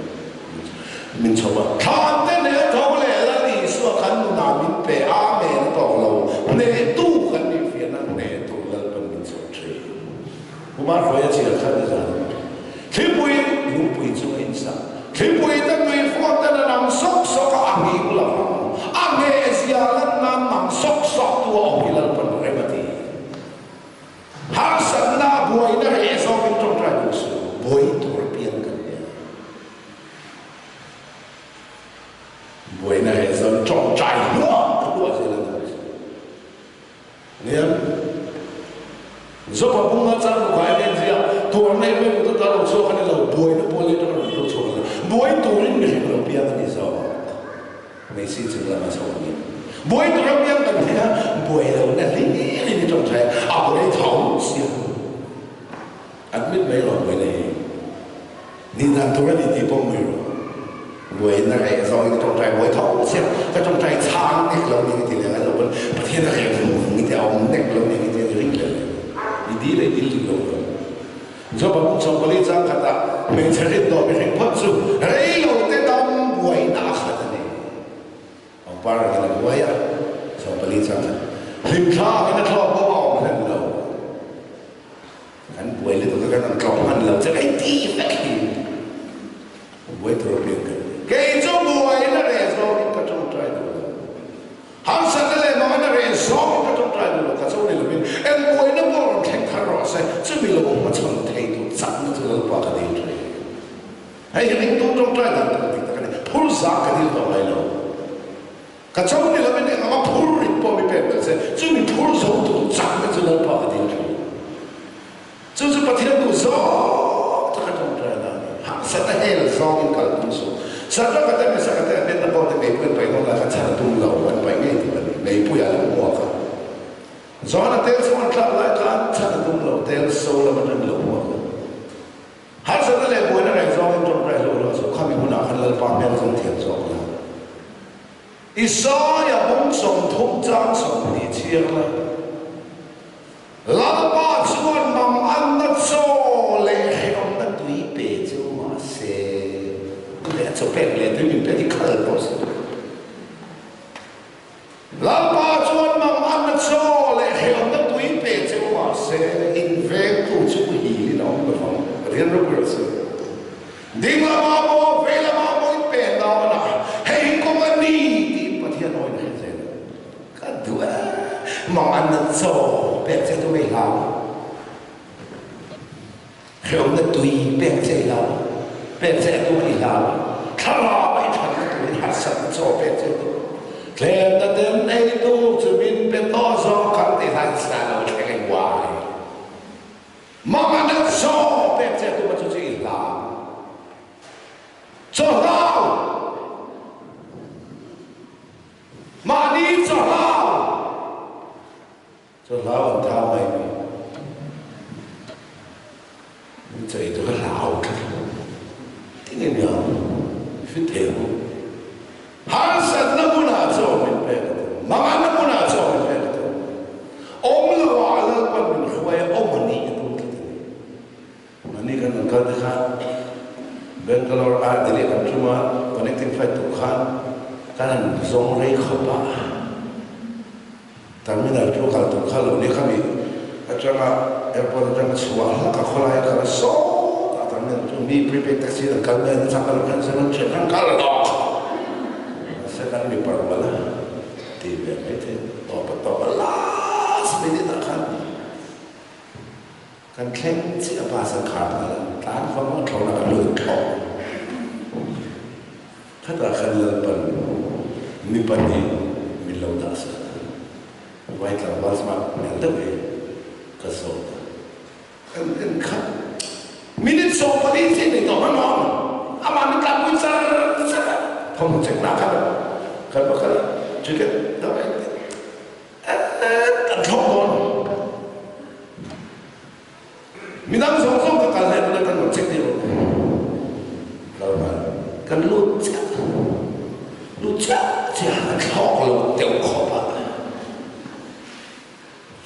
min chhawp a, thlan te hneh a tho leh Lal Isua kan nunah min pe, Amen a tawk lo, hnehtu kan nih fiahna hnehtu Lalpan min chhawp thin. Kumar hruai a chhiar kha ni zan thlipui lungpui chu a insak, thlipui te nui fuat ten a nam sawk sawk a, a nghing lo ang, a nghehzia lan nan nam sawk sawk tu a awm hi Lalpan rem a ti. Harsatna a buaina reh zawkin tawngtai duh suh, buai tur piang kan nia. Buaina reh zawng tawngtai hluah hluah zel a ni. Nia, Zopa bunga chang rukai a len zia, tuarna em em ta ta lo chhuak a ni lo, buaina pawl leh atanga rawn lo chhuak a ni. Buai turin mihring lo piang a ni zawk. Messi chu lam a chho a ni. Buai tur apiang kan thei a, buai lo na hlir in i tawngtai a, a buai tho sia. Admit mai rawh buai na hi. Nih dan tur a ni tih pawh mai rawh. Buai na reh zawng in i tawngtai buai tho sia, ka tawngtai chhang nek lo ning i ti leh ngai lo pawn Pathian a reh vung vung i ti a awm nek lo ning i ti a ni ring leh leh. I dil a i dil dik lo lo. Joba kum 14 chang khatah hmeichhe rin dawh mihring phawt chu rei lo te dam buaina a khat a ni. Pangpar angin a buai a, 14 chang khat hlimthla angin a thlawk bawk a awm hlen lo. Kan buai lutuk a kan an tlawk hman lo che kai ti vek hi buai tur a piang kan ni. Kei chu buaina reh zawngin ka tawngtai duh lo. Harsatna leh mawina reh zawngin ka tawngtai duh lo, ka cho ni lovin eng buaina pawh rawn thleng thar rawh se, chumi lo hmachhawn thei tur chakna chu Lalpa ka dil thin. Hei hi ringtu tawngtai dan tur dik tak a ni, phur zang ka dil tawh ngai lo. Ka cho ni lovin eng anga phur rit pawh mi pek ta che, chumi phur zo tur chakna chu Lalpa ka dil thin. Chu chu Pathian duh zawng taka tawngtai a ni. Harsatna hel zawngin kal tum suh. Sadraka te Mesaka te Abednego te meipui an paih dawn lai kha chhan a tum lo, an paih ngei tur a ni. Meipui ah lo hmuak a. Johana tel chhung an tlak lai khan chhan a tum lo, tel so lam atangin lo hmuak a. Harsatna leh buaina reng zawngin tawngtai hlauh hlauh suh. Khami hunah khan Lalpa hmel zawng thiam zawk la. Isaia bung 30 chang 20 chhiar la. Lalpa chuan mang anna chaw leh hrehawmna tui pe chu mahse, leh a chaw pek leh tui min pek hi khal pawh a si lo. Chaw pek che tum ei hlau. Hrehawmna tui pek che i hlau. Pek che a tum i hlau. Thlarau a i thatna turin harsatna chaw pek che a tum. Tlemna ten ei tur chu min pe tawh zawk kan tih hlai sa lo thleng i buai. Mangana chaw pek che a tum a chu chu i hlau. Chaw hlau! Mahni chawhlau! Chawhlau an thau mai mi. Min chei chu ka hlau tlat lo. Tinge ni ang? Fit thei ang u. Harsatna hmunah chaw min pek a tum. Manganna hmunah chaw min pek a tum. Awm lo ah Lalpan min hruai a, awm a nih a tum tlat a ni. Mahni kan rawn kal te khan Bangalore a Delhi kan tum a, connecting flight tur khan kan han zawng rei khawp a, terminal chu kal tur kha lo ni khami atanga airport atanga chhuah hlak a khawlai a kal a sawtah terminal chu mi prepaid taxi an kal mai a, chak a lo khan seven then khan kal lawk mahse kan mi parmal a ti ve mai thei tawp a tawp a last minute ah khan Kan thleng chiah a bus a khar nghal a, tlan vang a thlawhna kan lut thlawh. Khatah khan Lalpan mi pahnih min lo dah sak a, vai tlangval smart hmel deuh hi ka zawt a. Kan en khat minute 14 chiah nei tawh hman awm, amah min tlanpui char char a, thawmhnaw check nak khan kan va kal a, ticket deuh a inti. Kan thlawk dawn. Midang zawng zawng ka kal hleh kan rawn check deuh ang. Kal nghal. Kan lut chiah. Lut chiah chiah a thlawk lo deuh khawp a.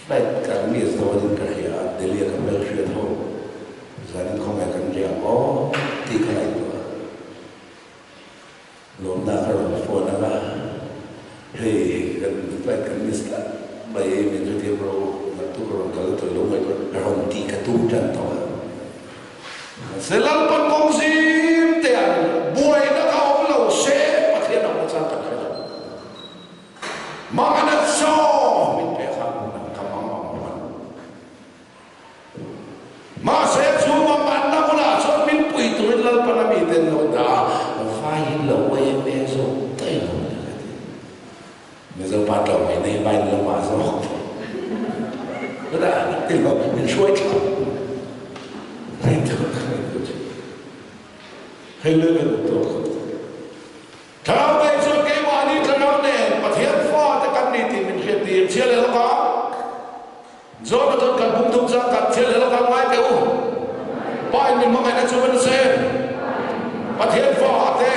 Flight kan miss dawnin ka hria a, Delhi a ka hmelhriat ho zanin khawngaih kan riak aw tih ka ngaihtuah a. Lawmna ka rawn phone ang a, hei kan flight kan miss tlat mai min hrethiam rawh u, naktuk ka rawn kal a tel lo mai pawn ka rawn tih ka tum tan tawh a. Mahse Lalpan kawng zim te an buaina kha awm lo se Pathian ang nachang kan hre lo. Mangana chaw min pek a, ka mang ang hman. Mahse, chu mamahna hunah chuan min pui turin Lalpan a mite an lo dah a, vaiin lo em em zawk daih lo ni ka ti. Mizo pa tlawm mai nei vain lo mah zawk chutah ti lo min hruai thlap ngaihtuah ka ngaihtuah thin. Hei le ka duh tawk khawp. Thlarau nei chuan keimahni thlarau nen Pathian fate kan ni tih min hriat tir chhia leh lawk a. Jonathan kan pum thum chuan kan chhia leh lawk a, ngai teh u. Pa in min hmangaihna chu va nasa em? Pathian fa te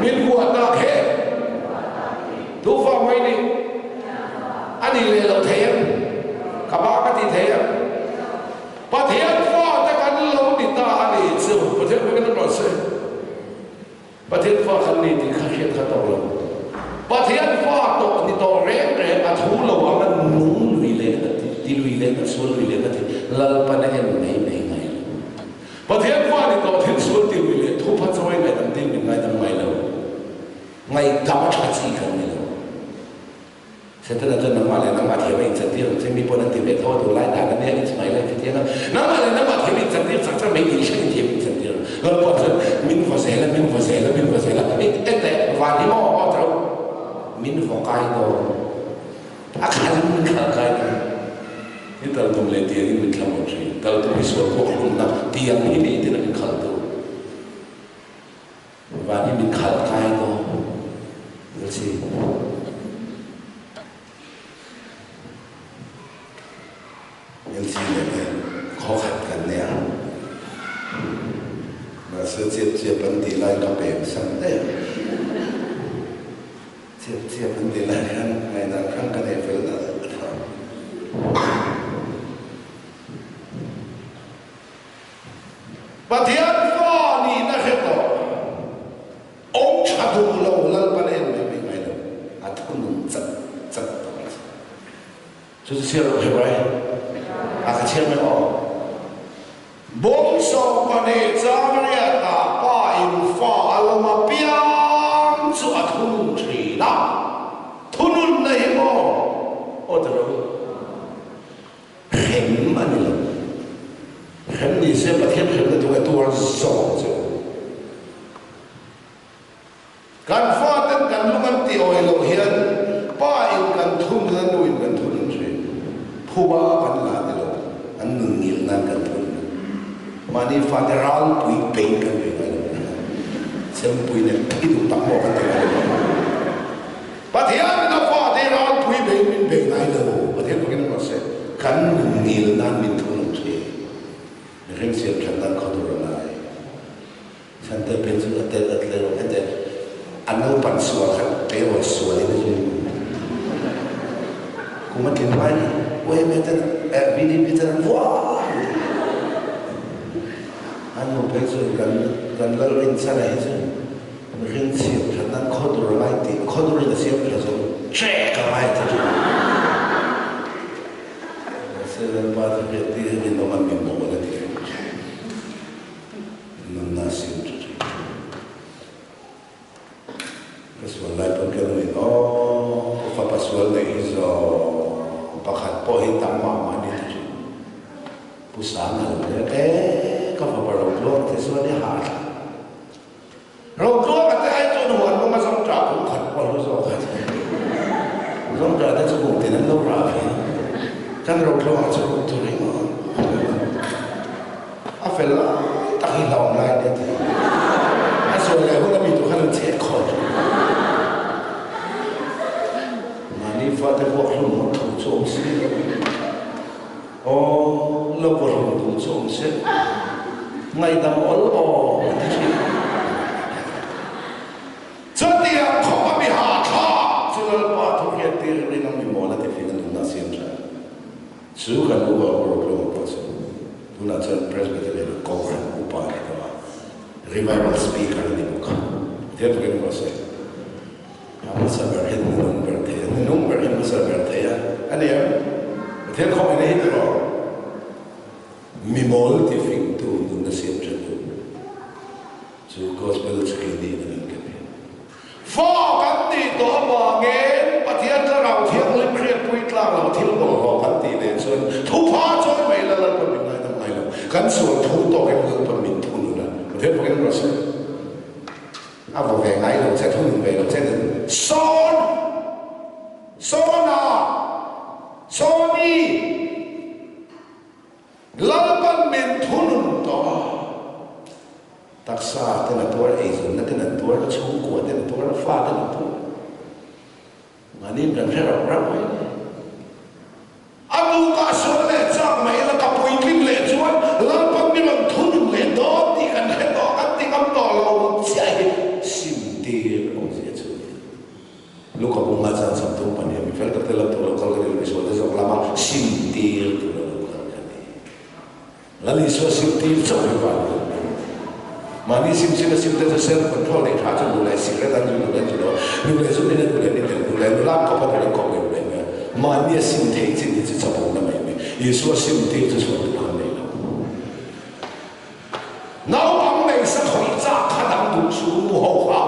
min huat tak he tu fa mai ni a nih leh loh thei em? Ka ba ka ti thei em? Pathian fate kan lo ni ta a ni chu Pathian hmangin an rawn sawi. Pathian fa kan ni tih kha hriat kha tawh lo. Pathian fa tawh ni tawh reng reng a thu lo ang a nung lui leh na ti, ti lui leh na sual lui leh na ti, Lalpan a en mai mai ngai lo. Pathian fa ni tawh thil sual ti lui leh thupha chawi ngaidam tin min ngaidam ngai lo. Ngaidam a tha chi kan ni lo. Setana chuan nangmah leh nangmah thiam a inchantir ang che, mi pawn an ti ve tho a, tunlai dan a nia, it's my life i ti ang a, nangmah leh nangmah thiam a inchantir chak chak mai tih hriat in thiam a inchantir ang. Lalpa chuan min vaw zel a, min vaw zel a, min vaw zel a, i en teh, van hi maw aw tho, min vaw kai dawn, a khal in min khal kai dawn, i tal tum leh tiang in min thla maw thin, tal tum i sual khawk hlumna tiang hi ni tin a min khal tu. Van hi min khalh kai dawn a si. LC nen hian khaw khat kan nei a, mahse chiap chiap an tih lai ka pem san daih a. Chiap chiap an tih lai hian ngaihdan hrang ka nei fel nalh a tha. Pathian fa nihna hre tawh, awm tha duh lo Lalpan a en mai mai ngai lo, a thunun chat chat tawh a si. Chu chu chhiar lo Hebrai a ka chhiar mai aw. Bawm 12 chang riatah pa in fa a lawm a piang chu a thunun thin a, thunun na hi maw? Aw ti rawh. Kan faten kan lung an ti awi loh hian pa in kan thun a nu in kan thun thin. Phuba kan la ni lo, an nun ngil nan kan thun. Mahni fate ralpui peih kan bei ngai lo nia. Chempui nen i duh tak maw kan ti ngai lo. Pathian in a fate ralpui beiin min bei ngai lo. Pathian fakin a se, kan nun ngil nan min thunun thin. Mihring siam that nan khaw tur a ngai. Chante pen chu a tel a tle lo hete a naupan sual kha tleirawl sual in a zui kum a tlin lai ni yma ten VDP ten an vuah an nu phei chu kan kan lal rin chan a hi chu mihring siam that nan khaw dur a ngai tih khaw dur in a siam tha zo trek a ngai ta chu mahse lalpa chu hriat tir hi rinawm an min mawl a ti Nunna sim chu tih chu ka sual lai pawn ka nuin aw fapa sual neih hi zawng pakhat pawh hi tam mah mah ni ti chu Pu Sanga lo lek e ka fapa Rotluanga te chuan i hah thla Rotluanga te ai chuan huan lung a zawng ṭah kum khat pawh hlu zawk a zawng ṭah te chu kum tin an lo rah ve kan Rotluanga chu kum tur ringawt. A fel lai tak hi hlauhawm lai nia ti. A sawi leh hun a mi tur khan an chhet khawt. Mahni fate vuak hlum ngawt thu chu awm si lo. Aw, lo vaw hlum duh chu awm se. Ngaihdam awl aw a ti thin. Chutiang khawp a mi hahthlak chu Lalpa thu hriat tir rin a mi mawl a ti fing a nunna a siam tha. Chu kan upa Pu Rotlunga pawh chu tunah chuan Presbyterian Kohhran upa a ni tawh a, Revival Speaker a ni bawk a. Pathian fakin rawh se. A hmasa ber hi nunung ber thei a, nunung ber hi hmasa ber thei a, a ni em? Pathian khawngin a hit rawh. Mi mawl ti fingtu nunna siam tha tu chu Gospel chu keini in an kan hi. Fa kan tih tawh avangin Pathian Thlarau Thianghlim hriatpui tlak lo thil bawlhhlawh kan tih leh chuan thupha chawi mai la Lalpa min ngaidam ngai lo. Kan sual thu tawkin Lalpa min thunun a, Pathian fakin rawh se. A vaw ve ngai lo che, thunun ve lo che nen. Sawn! Sawna! Sawni! Lalpan min thunun tawh a, taksa ten a tuar, eizawnna ten an tuar, chhungkua ten a tuar, fa ten an tuar. Mahniin kan hre rap rap mai ni. A tukah sual leh chak mai ila ka puitling leh chuan Lalpan min rawn thunun leh dawn tih kan hre tawh, kan ti ngam tawh lo chiah hi simtir awmzia chu a ni. Luka bunga chuan Samthum pahnih mi fel takte lam tur lo kal ka ni lo, misualte zawk lama simtir tura lo kal ka ni. Lal Isua simtir chauh hi van lo ni. Mahni sim sim a simte chu self control neih tha chu duh leh cigarette an zu duh leh zu lo, nu leh zu nin a duh leh ni tel duh leh nula an kawp a duh leh kawp leh duh leh mai a. Mahni a sim theih chin hi chu chapona mai mai. Isua simtir chu sual tur an nei lo. Naupang nei sa khawih chak kha dang duh su nu ho kha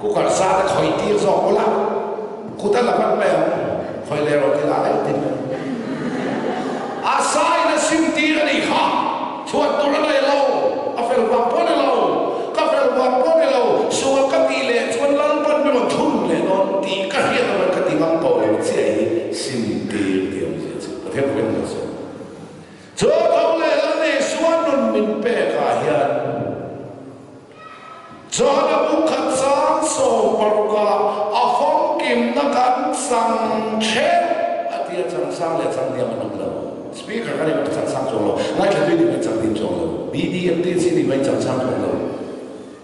cooker sa te khawih tir zawk ula kut a la vat mai ang khawih leh rawh ti la ai ti mai a sa in a sim tir a nih kha chhuat tur a nei lo a fel vang pawh a ni lo ka fel vang pawh a ni lo sual ka tih leh chuan Lalpan mi rawn thun leh dawn tih ka hriat avang ka ti ngam tawh lo chiah hi sim tir tih awmzia chu Pathian pawhin a lo sawi. Chu tho leh la nei suan nun min pek ah hian chuan a bu khat sang 16 ah a famkimna kan chang theuh a ti a, chang sang leh chang hniam an awm lo. Speaker kan emaw chang sang chuang lo, ngaithla tui nih mai chang hniam chuang lo, BDMTC nih mai chang sang chuang lo,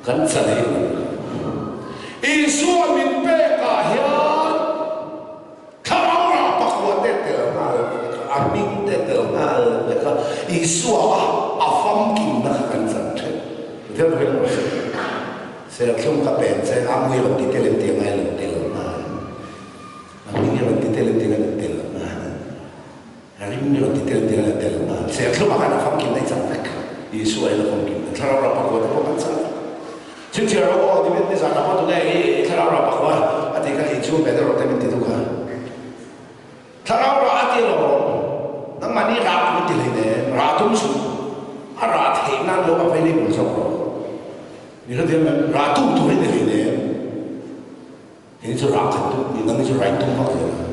kan chan hi an awm lo. Isua min pek ah hian. Thlarau rah pakua te tel nghal vek a, a hming te tel nghal vek a, Isua a a famkimna kha kan chan ṭheuh. Pathian pawhin a rawn sawi. Serthlum ka pen che, a mui rawn ti tel em tih a ngai lo tel nghal. A hming hi rawn ti tel em tih a ngai lo tel nghal. A rim hi rawn ti tel em tih a ngai lo tel nghal. Serthlumah khan a famkimna i chan vek. Isua in a famkimna. Thlarau rah pakua te pawh kan chan vek. Chhinchhiah rawh aw, David nizan ah pawh tunge i thlarau rah pakua a tih kha inchhung ve deuh rawh te min ti duk a. Thlarau rah a ti lo, nangmahni rah min ti hlei nen, rah tum suh, a rah theih nan lo available zawk rawh. Mi hrethiam em? Rah tum tur hi ni hlei nen. Ini chu rah khat tum ni nang ni chu rai tum vak zel a.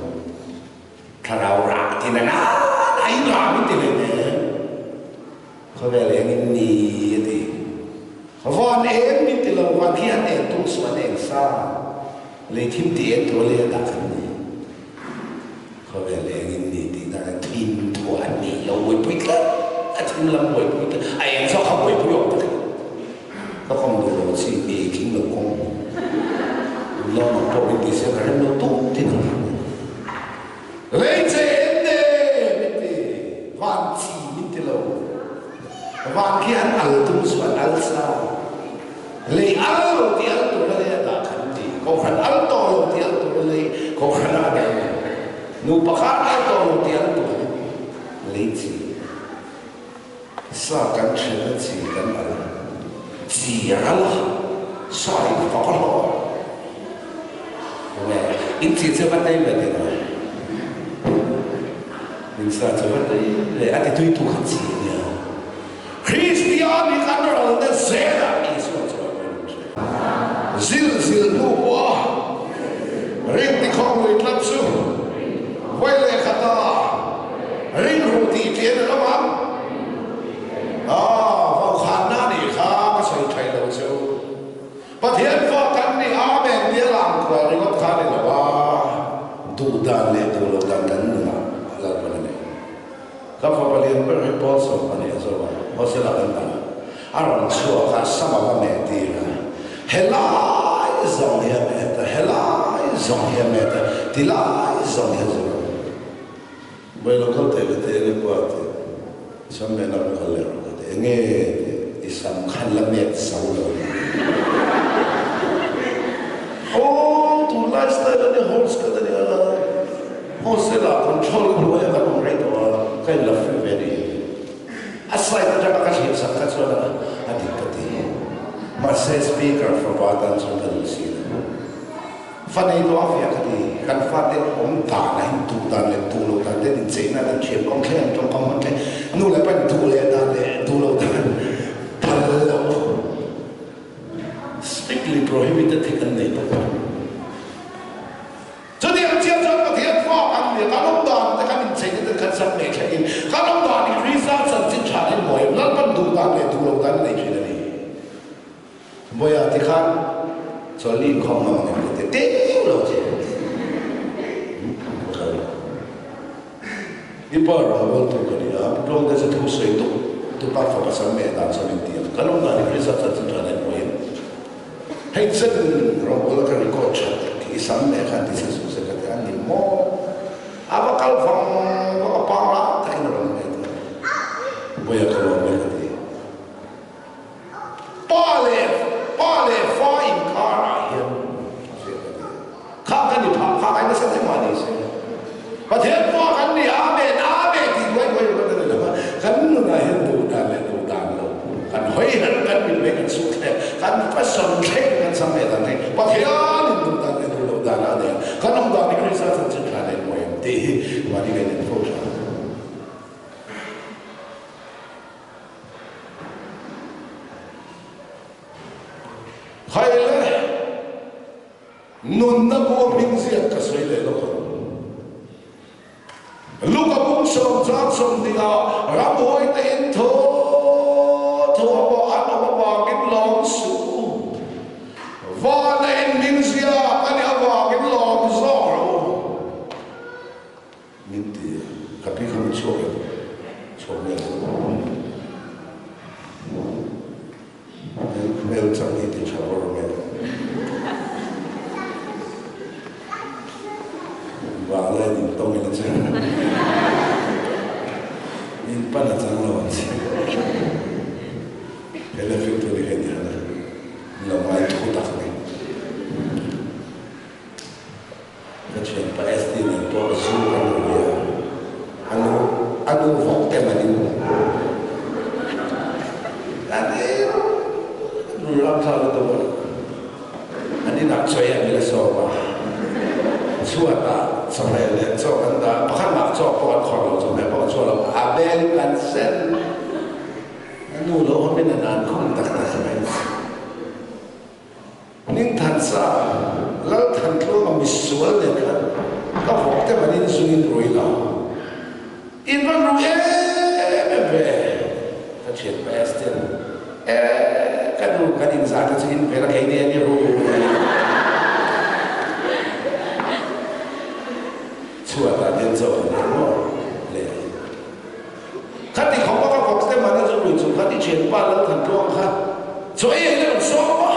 Thlarau rah ti na na na in rah min ti hlei nen. Khawvel eng in ni a ti. Van eng min ti lo, van khi an eng tum suh an eng sa. Lei thim ti eng tur lei a dah khat ni. Khawvel eng in ni tih dan a thim thuah an nih lo buaipui tlat a thim lam buaipui tlat a eng zawk kha buaipui awm ta thei ka kawng duh lo chi mi ei tling lo kawng lawm ang pawh min ti se ka rem lo tuk tin ang lei che en ne min ti van chi min ti lo van khi an al tum chu an al sa lei al lo ti al tur a lei a dah khan ti kohhran al tawh lo ti al tur a lei kohhran ah a dah lo nupa khan al tawh lo ti al tur lei chi sa kan then a chi kan al chi a ral a sa in fak a hlawh nge in chi chu va tei ve ti lo in sa chu va tei ve a ti tui tu kha chi a nia. Kristian hi kan ralna zelah Isua chuan a rawn hre. Zil zil hnu pawha ring ti khawng lui tlat chu vawi leh khata ringru tih ṭian a awm ang. Aw, vaukhânna nih kha ka sawi ṭhai lo che u. Pathian fa kan nih Amen tia lang kual ringawt kha a ni lo a, duh dan leh duh loh dan kan nunah a lalpan a ni. Ka fapa lian ber hi Paul sawm a ni a zo a, hostel ah kan dah a, a rawn chhuak a, sam a va meh tir a, helai zawng hi a met a, helai zawng hi a met a, tilai zawng hi a zo a. Vawi lo kal thei ka ti enge pa ti, sam mehna ka kal leh rawh ka ti, enge ti, i sam khan la met zo lo ni. Aw tunlai style a ni horse ka ta nia. Hostel ah control ka hnuai a kan awm rei tawh a, ka in la free ve ni. A side atanga ka thlir sak kha chuan a dik ka ti. Mahse speaker fapa tan chuan ka duh si lo. Fa nei tawh a fiah ka ti. Kan fate awm dan a hin duh dan leh duh loh dan te an incheina an thiam kawng thleng an tawngkam hman thleng nu leh pa in duh leh dan leh duh loh dan phal loh. Strictly prohibited hi kan nei bawk a. Chutiang chiah chuan Pathian fa kan nia, kan awm dan te kan incheina te khan sam ngei thlengin kan awm dan hi Krista chanchin tha in mawi em, Lalpan duh dan leh duh loh dan a nei thin a ni. Bawiha ti khan chawlh inkhawm ngam ang em ka ti teu lo che. I pa rawngbawl tu ka ni a, Pu Tluangte chu thu sawi tuk tupa fapa sam meh dan chuan min ti a, kan awm dan hi Krista chanchin tha in mawi em. Hei chen rawngbawl a ka record that i sam leh khan ti se suh se ka ti a ni maw? A va kal vang vang a pang lai takin a rawn hmet a, Vawiah ka lawm e ka ti. Pa leh pa leh fa inkarah hian a fiah ka ti. Kha ka ni phah kha ai nasa thei mah ni se. Pathian pa kan ni Amen Amen tih duai duai ringawt a ni lo a, kan nunah hian duh dan leh duh dan lo kan hawi han kan mit mai kan suh thleng kan fashion thleng kan sam leh dan thleng Pathianin duh dan leh duh loh dan a nei a, kan awm dan hi Krista chanchin tha leh mawi em tih hi mahni ngaih nen fo tha. Khai le. Nunna bu a hming ziak ka sawi leh lawk ang. Luka bung sawm chang 20 ah ramhuai te in tho tho a pawh an awm avangin lawm suh u. Vana in hming ziak a nih avangin lawm zawk rawh u. Min ti a, ka pi kha min chhuak em? Chhuak nge lo. Hmel chang hi ti tha vawr mai. Vanglai in tawng in a che. In pan a chang lo ang che. He la fim tu ni he ni han a. Lo ngai thu tak ni. Ka thianpa ST nen pawh zu kan rui a, a nu a nu vawk te man in an in rui ram thla lutuk a, an inah chawi an la sawm a, chhuatah chawhmeh leh chaw kan dah a, pakhat mah chaw pawh an khawrh lo, chawhmeh pawh an chhuah lo, a bel kan sen, a nu lo awmin a nan khum tak tak mai. Hmingthansa, Lalthantluanga. misual nen khan ka vawk te man in zu in rui lo. In rawn rui em em ve. Ka thianpa Esther, E, ka nu kan inzah te chu in vel a kei nen i rui. Chhuatah hian chaw kan ei maw le. Khati khawpa ka vawk te man a zu rui chung khan i thianpa Lalthantluang kha chaw ei in a rawn sawm a.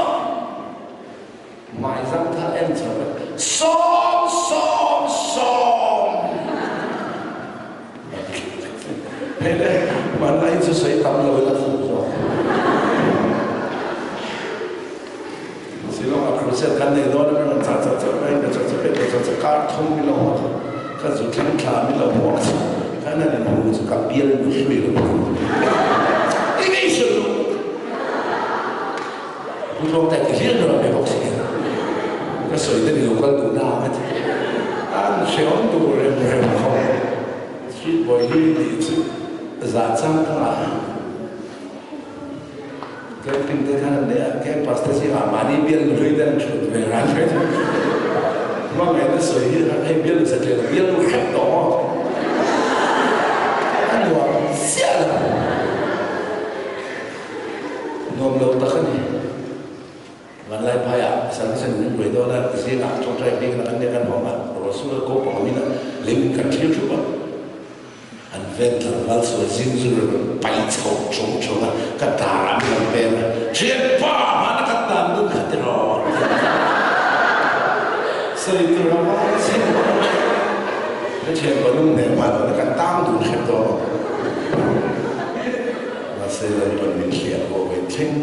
Hmaizang thar en chho vek. Sawm sawm sawm! Hei le, hmanlai hi chu sawi tam lo ila fuh zawk. Shillong a crusade kan nei dawn a, min rawn chah chak chak mai, ka chak chak ka chak chak kar thum min lo hmuak a, ka zu thleng thla min lo hmuak chu kan han inhmu chu ka bial nu hlui lo. I ngei hrilh lo. Pu Tlawngte ti hlir ber mai bawk si ka sawi te ni lo kal duh na ka ti. An hreawm tur rem rem khawp street boy hi tih chu za chang kha camping te khan an nei a, campus te zingah mahni bial nu hlui te an thut ve ran mai chu hmangaihna sawi hi hei bial nu satliah lo bial nu hrep tawh maw a nuam chiah lo. Nuam lo tak a ni. Vanlai phaiah service an min buai dawn a, zingah tawngtai bik na kan nia kan hawng a, Rasul a ko pang min a, lei kan thlir thup a, an ven tlangval sual zing zu rawn pai chho chho chho a, ka darah min rawn peng a, Thianpa hmana kan dan dun kha ti rawh ti a, sawi tur a vang chhin a, ka thianpa lung hne hma dawn a, kan tang dun hrep dawn a. Mahse Lalpan min hliah pawh ve thleng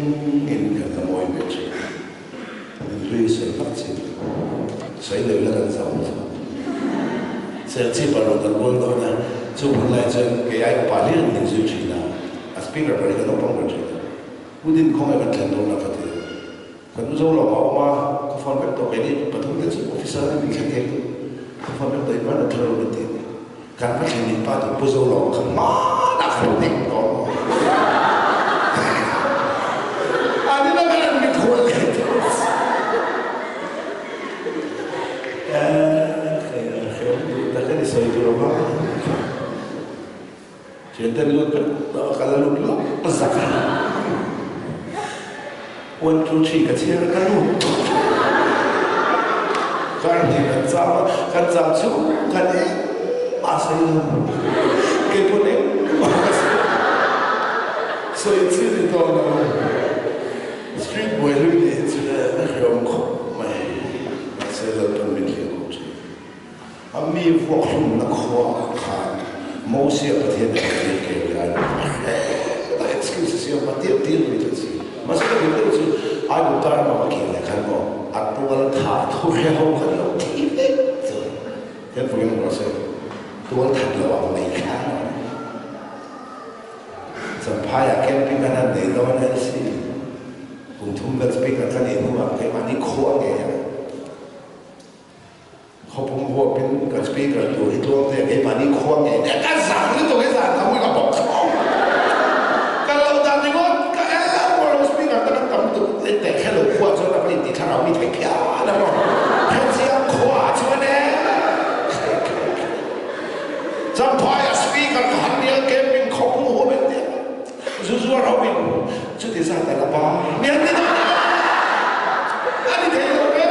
in kan la mawi ve thin. Min hlui sawi vak chin sawi lo ila kan zam lo. Serchhip a rawn kan bual dawn a, chu hun lai chuan kei ai upa hlir in min zui thin a, a speaker ber hi ka naupang ber thin a. Pu Din khawngaih kan thlen dawn a ka ti a. Kan u zo lo a awm a, ka phone vek tawh keini pathum te chu officer in min thleng thei tawh. Ka phone vek tawh in van a thar lo min ti a ni. Kan va thlen in pa tu Pu Zo lo kha hmanah khan nek tawh maw. An ina kan an mikhual leh tawh. Hreawm duh tak a ni sawi tur a vang. Thianten lut vek tawh a, ka la lut lawk zak a. One two three ka chhiar a, ka lut tawh. Kar hnih kan cham a, kan cham chhung khan engmah a sawi lo. Kei pawn engmah ka sawi lo. Sawi chi ni tawh lo. Street boy hlui nih hi chu a hreawm khawp mai. Mahse Lalpan min hliah khawp thin. A mi vuakhlumna khuaah khan Mosia Pathian in a tir keu lai a hre ta excuse a siam a tir tir mai chu a si. Mahse ka duh deuh chu Aigupta rama va kir leh khan maw a tual tha thu hre ho khan lo thi vek chu hian vawiin rawh se tual that lo ang mai khan Champhaiah camping an han nei dawn a si. Kum thum vel speaker ka nih hnuah keimahni khua ngei a. Khawpum huapin kan speaker tur hi tluang te keimahni khua ngei nia ka zang lutuk hi zan ka mui ka bawk chhawng ka lo dan ringawt ka el lo speaker te kan tam lutuk teh khe lo khua chuan a va inti thlarau mi thei phian a maw hetiang khua ah chuan e Champhai a speaker ka han nia camping khawpum huap en tia zu zuar ho in chuti zat a la ba mi an ni dawn a a ni thei lo ve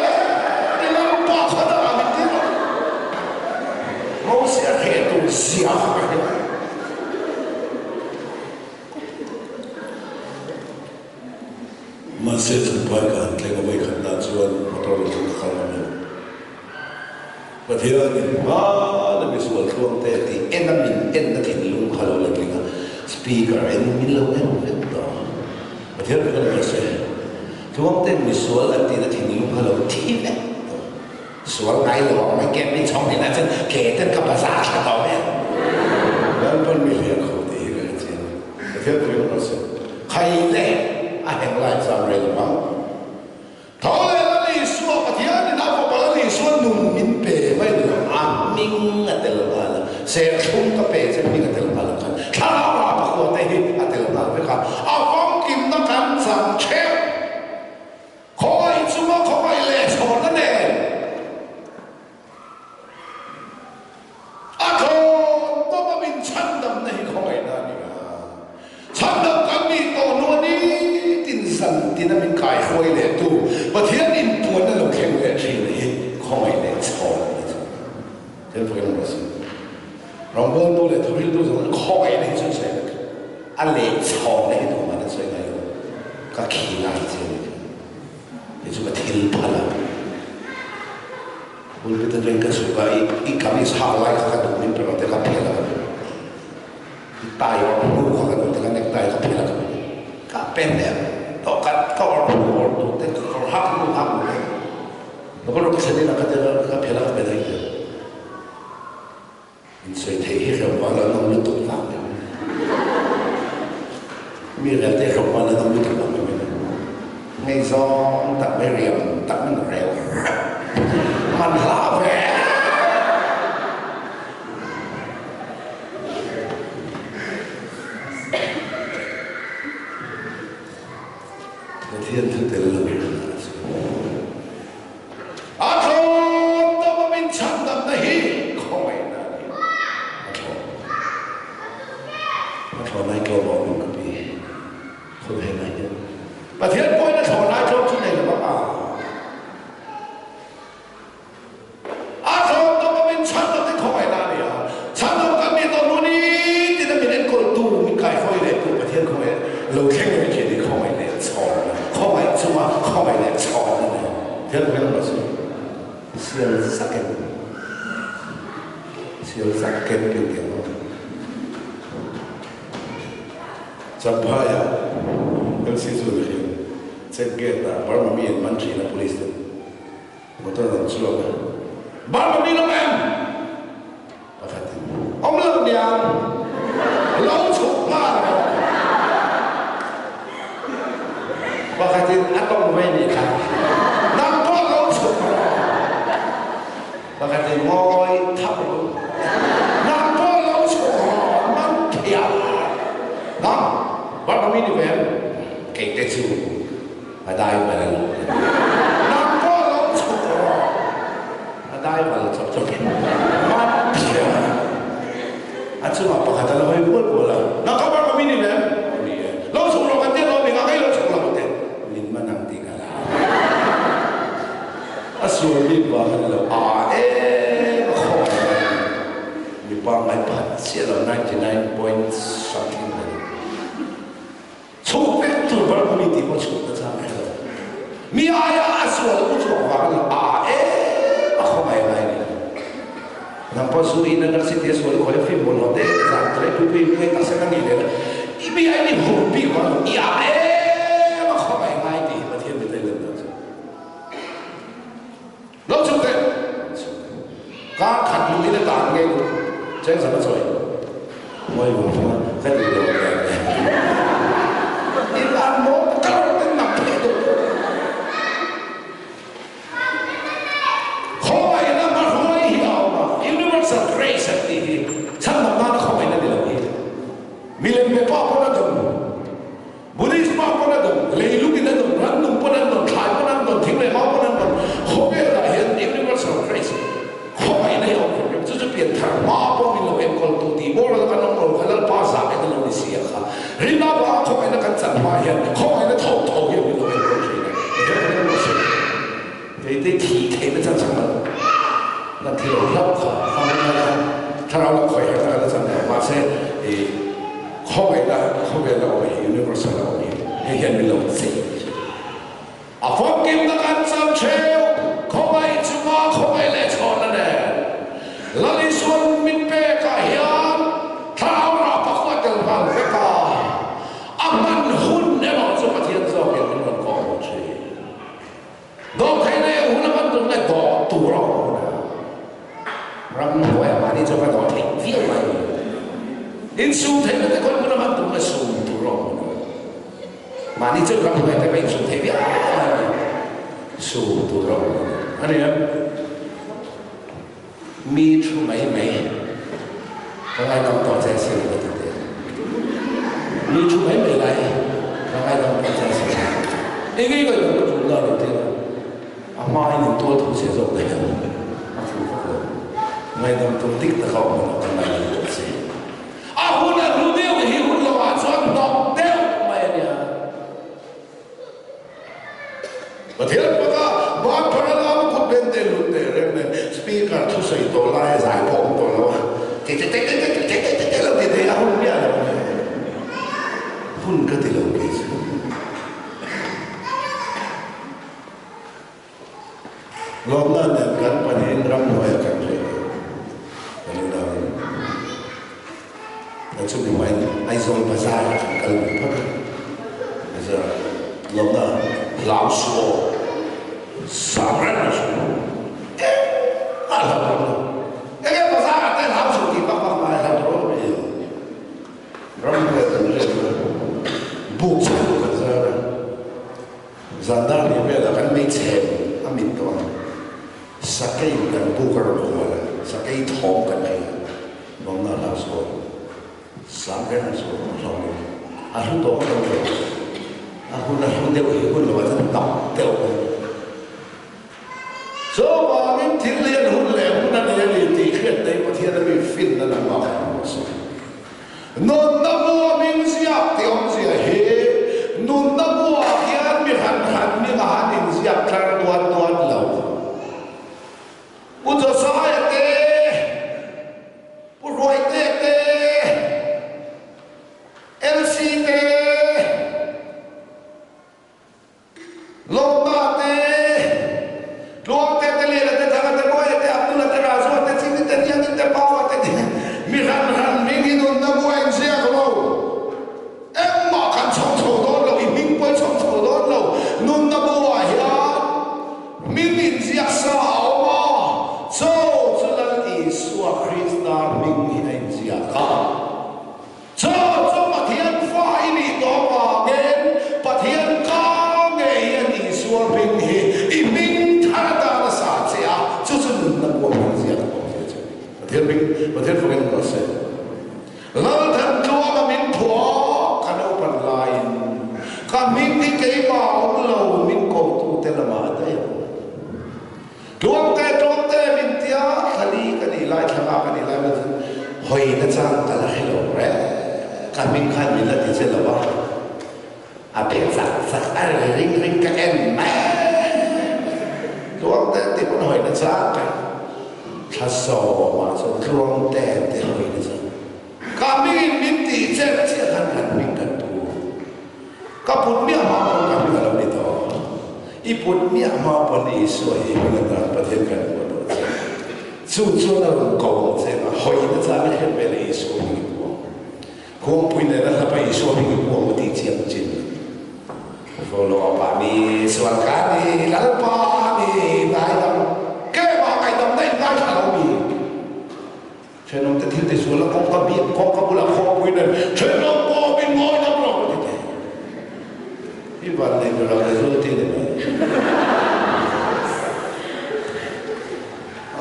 ni lo pa kha dah min ti lo Mosia hreh tur zia kha ka hria. Mahse chumpai ka han thleng a vawikhatna chuan motor lo chu ka kal ang lo. Pathianin hmana misual thluang te tih en a min en na thinlung kha lo letling a, speaker en min lo en vek tawh. Pathian fak a ni rawh se. Thluang ten misual an tihna thinlung kha lo thi vek tawh. Sual ngai lo ang mai ke min chhawng hnenah chuan ke ten ka bazar thla tawh mai ang. Lalpan mi hliah kho tih hi ka hre chiang a, Pathian fak a ni rawh se. Khai le a heng lai chuan rei lo vang. Tho leh Lal Isua Pathianin a fapa Lal Isua nun min pe mai ni lo, a hming a tel nghal a, serthlum ka pe che hming a tel nghal ang khan thlarau rah pakua te hi a tel nghal vek a, a famkimna kan chang theuh. Khawngaih chunga khawngaih leh chhawrna nen. Pathian inpuanna lo thleng leh thin hi khawngaih leh chhawn a ni chu. Thil pawhin an rawn sawi. Rawngbawltu leh thuhriltu zawng an khawngaihna hi chu an sawi vek. A leh chhawnna hi tumah an sawi ngai lo. Ka khi lai che a ni chu. Kei chu ka thil phal a. Pulpit atangin ka chhuk a, i kamis hak lai kha ka duh min pe rawh te ka phel a ka duh. I tai awrh hnu kha ka duh te ka necktie ka phel a ka duh. Ka pen leh tawh ka ka awrh hnu awrh duh te ka kawr hak hnu hak duh te. Ka va rawk thlen ila ka ti a ka phel a ka pe daih zel. Insawi theih hi hremval an awm lutuk vang em? Mi rel te hremval an awm lutuk vang em? Ngaihzawng tak mai riam tak min rel man hlah ve. Pathian thu tel lo in a chu. A thlawm tawp a min chhandamna hi khawngaihna a ni. A thlawm. A thlawm ai tlawm a awm ang ka pi. Khawvelah hian Pathian pawhin a thlawm lai tlawm chu nei lo vang a. A thlawm tawp a min chhandam hi khawngaihna a ni a. Chhandam kan nih tawh hnu ni tin a min enkawltu, min kaihruai lehtu Pathian khawngaih lo thleng lovin thian hi khawngaih leh chhawn a, khawngaih chunga khawngaih leh chhawn a ni. Thian hmel rawh se. Sial zaken, sial zaken ken tiang awm. Champhaia LC chu ni hian check gate ah Burma mi an man thin a police ten. Motor an chuak a. Burma mi lo em? Pakhatin. Awm lo niang. Lo chhuk nghal rawh. Pakhatin a tawng ve nih kha. Nang pawh lo chhuk rawh. Pakhatin ngawi thap rawh. Nang pawh lo chhuk rawh. Man thiam. Nang, Burma mi ni ve em? Kei te chu. A dai val a lo. Nang pawh lo chhuk rawh. A dai val chawp chawp in man thiam a. A chungah pakhat a la hawi bual bual a. Nang kha bar mi ni lem? Aw ni e. Lo chhuk rawh kan tia lo mi nga kei lo chhuk lo te. Min man ang tih ka la. A sual bik vang a ni lo. A em a khaw a ni. Mipa ngai phat chiah lo 99 point something a ni. Chhuk vek tur bar mi tih pawh chhuk na chang hre lo. Mi aia a sual u chhuak vang a ni a em a khawngaih ngai ni lo. Nang pawh zu in a nurse tia sual i khawi a fim mawl lo te zan tlai pui pui ngai tak se ka nih leh la i mi ai ni hur bik vang lo i a em a khawngaih ngai tih hi Pathian mi taih lan dan chu. Lo chhuk teh. Kar khat luh in a tan ngei duh. Cheng zam a chawi. Mawi vang vang a, ka duh lo ve ve. I lan maw ka rawn ten nam thei duh. Khawngaihna hmahruai hi a awm a, Universal Grace an tih hi chhandam nana khawngaihna ni lo hi. Milem be pa pawn a dawng. Buddhist pa pawn a dawn, leilungin a dawn, rannung pawn an dawn, thlai pawn an dawn, thing leh mau pawn an dawn, khawvelah hian Universal Grace khawngaihna hi a awm hrim hrim. Chu chu pianthar hma pawh min lo enkawltu tih boral kan awm lo kha Lalpa zah en a lo ni si a kha. Rinna vanga khawngaihna kan chan hma hian khawngaihna tho tho hian min lo enkawl thin a. Pathian kan rilru a sawi. Keite thih theihna chan chang lo kan thi lo hlauh kha khawngaihna khan thlarau lam khawih harh na kan la chan lo mahse i khawngaihna khawvelna awm hi universal a awm hi hei hian min lo chei A famkimna kan chan theu khawngaih chunga khawngaih leh chhawnna nen Lal Isuan min pekah hian thlarau rah pakua tel nghal vek a, a hman hun erawh chu Pathian zawkin min rawn kawh haw thin. Dawh theih nei a hun a hman tur nge dawh tur a awm hun a? Ramhnuai ah mahni chuan ka dawh theih viau mai. Insum theihna te khawi hmun a hman tur nge sum tur a awm hun a? Mahni chuan ramhnuai te ka insum thei viau mai. Sum tur a awm hun a ni em? Mi thu mai mai ka ngaidam tawh che a si lo ka ti teh. Mi thu mai mai lai ka ngaidam tawh che a si lo. Eng nge ngaidam ka tul na lo teh a, a hma in in tual thu che zawk daih ang a tul vak lo. Ngaidam tur dik taka awm lo ka ngaidam tawh che. A hun a hlu deuh hi hun lo ah chuan hnawk deuh mai a nia. Pathian. te lut teh reng nen speaker thusawi tawh lai a zai pawh awm tawh lo a, te te te te te te te te lo ti thei a hun miah lo a ni. Hun ka ti lo kei chu. Lawmna nen kan pahnihin ramhnuaiah kan reh a, kan unauin kan chumi hmain Aizawl Bazar ah kan kal ve phawt a, Bazar ah lawmna hlau suh aw, sang reng a suh aw, engmah hlau ram lo, enge bazar ah te hlau suh tih bak bak ngai hlau tur awm rih lo. Ramhnuai kan riat a, buk chhe chu kan zar a. Zandar leh velah kan hmeichhe a mit tawh a, sakei kan buk a rawn kual a, sakei thawm kan hria a, Mawngna hlau sawn, sang reng a sawn a hlau lo, a hlu tawh ngawt ang lo, a hun a hlu deuh hi hun lovah chuan dap deuh a ni. Chuvangin thil hian hun leh hun a nei a ni tih hriat nei Pathian a mi finna lamah kan hmu a si. Nunna bua min ziak tih awmzia hi nunna buah hian mi hran hran hmingah an inziak tlar duat duat lo. Pu Josiah te, Pu Hruaitea te, LC te, Lawmna te, Tluangte te, Liana te, Thanga te, Mawia te, Abdula te, Razua te, Chini te, Niangi te, Paua te, mi hran hran hming hi nunna bua in ziak lo. Engmah kan chhawm chho dawn lo, i hming pawh i chhawm chho dawn lo. Nunna buah hian hming inziak sa a awm a, chaw chu Lal Isua Krista hming hi a inziak a. Chu chu Pathian fa i nih tawh avangin Pathian ka ngei hian Isua hming hi i hming thar atan a sa che a, chu chu nunna buang hmang ziak a awm zia che. Pathian hming Pathian fakin awm rawh se. Lalthantluanga min phuah ka naupan laiin ka hming hi keimah awm lo min kotute lamah a daih ang. Tluangte tluangte min tia thlali ka nih lai thlanga ka nih lai mai chuan hawi na chang ka la hre lo reng ka hming khan min la ti che lo a, a pe chak chak a ri ring ring ka en mai Tluangte ti pawn hawi na chang ka thla sawmah chuan Tluangte ti hawi na chang ka hmingin min ti che chiah khan kan hming kan pu. Ka put miah hma pawn ka hming a lo ni tawh. I put miah hma pawn Isua hi hming atan Pathian kan hmuh tawh che. Chu chuan a rawn ko ang che a, hawi na chang i hriat ve leh Isua hming i pu ang. Khuangpui nen a hlap a Isua hming i pu ang u tih chiang chin. Follow up ah mi sual ka ni, Lalpa ni ngaidam, keimah ngaihdam na in ngaithla lo mi. Thenawmte thil ti sual a kawngka biak kawngka bulah khawmpui nen thenawm pawh min ngawi dam lo ka ti thei. I van nei ber a casualty ni mai.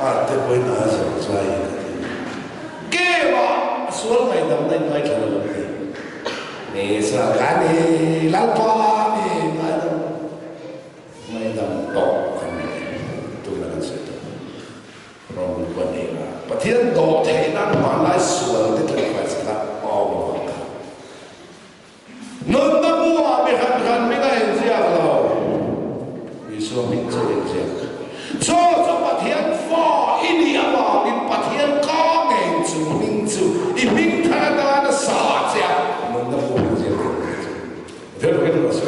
A te pawhin a zo chai ka ti. Kema sual ngaihdam na in ngaithla lo an ti. Ni sual ka ni Lalpa ni ngaidam ngaidam tawh kan ni tuna kan sawi tawh. Rawn luh a ni a. Pathian dawh theih nan hmanlai sual te tlangval chakah a awm avang kha. Nunna buah mi hran hran hming a inziak lo. Isua hming chu a inziak. Chu chu Pathian fa i nih avangin Pathian ka ngei chu hming chu i hming thar atan a sa che a. Nunna buah inziak thei ang che. Pathian fakin rawh se.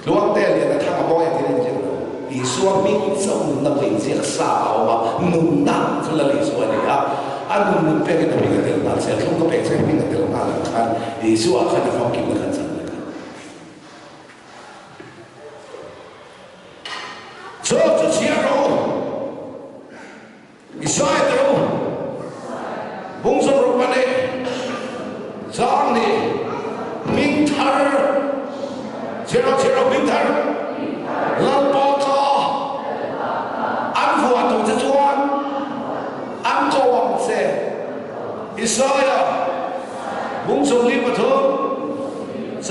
Tluangte lian a thang a mawi a thil inziak lo. Isua hming chauh nunna pawh inziak sa a awm a, nunna chu Lal Isua a ni a. A nun nun pekin a hming a tel nghal che a, thlung ka pek che hming a tel nghal ang khan Isua khan a famkimna khan chhan leh kha. Chu chu chhiar rawh u. Isaiah te u, bung zawrh pahnih zang nih hming thar, chhero chhero hming thar, Lalpa ka an vuah tawh che chuan an ko ang che. Isaiah bung 43.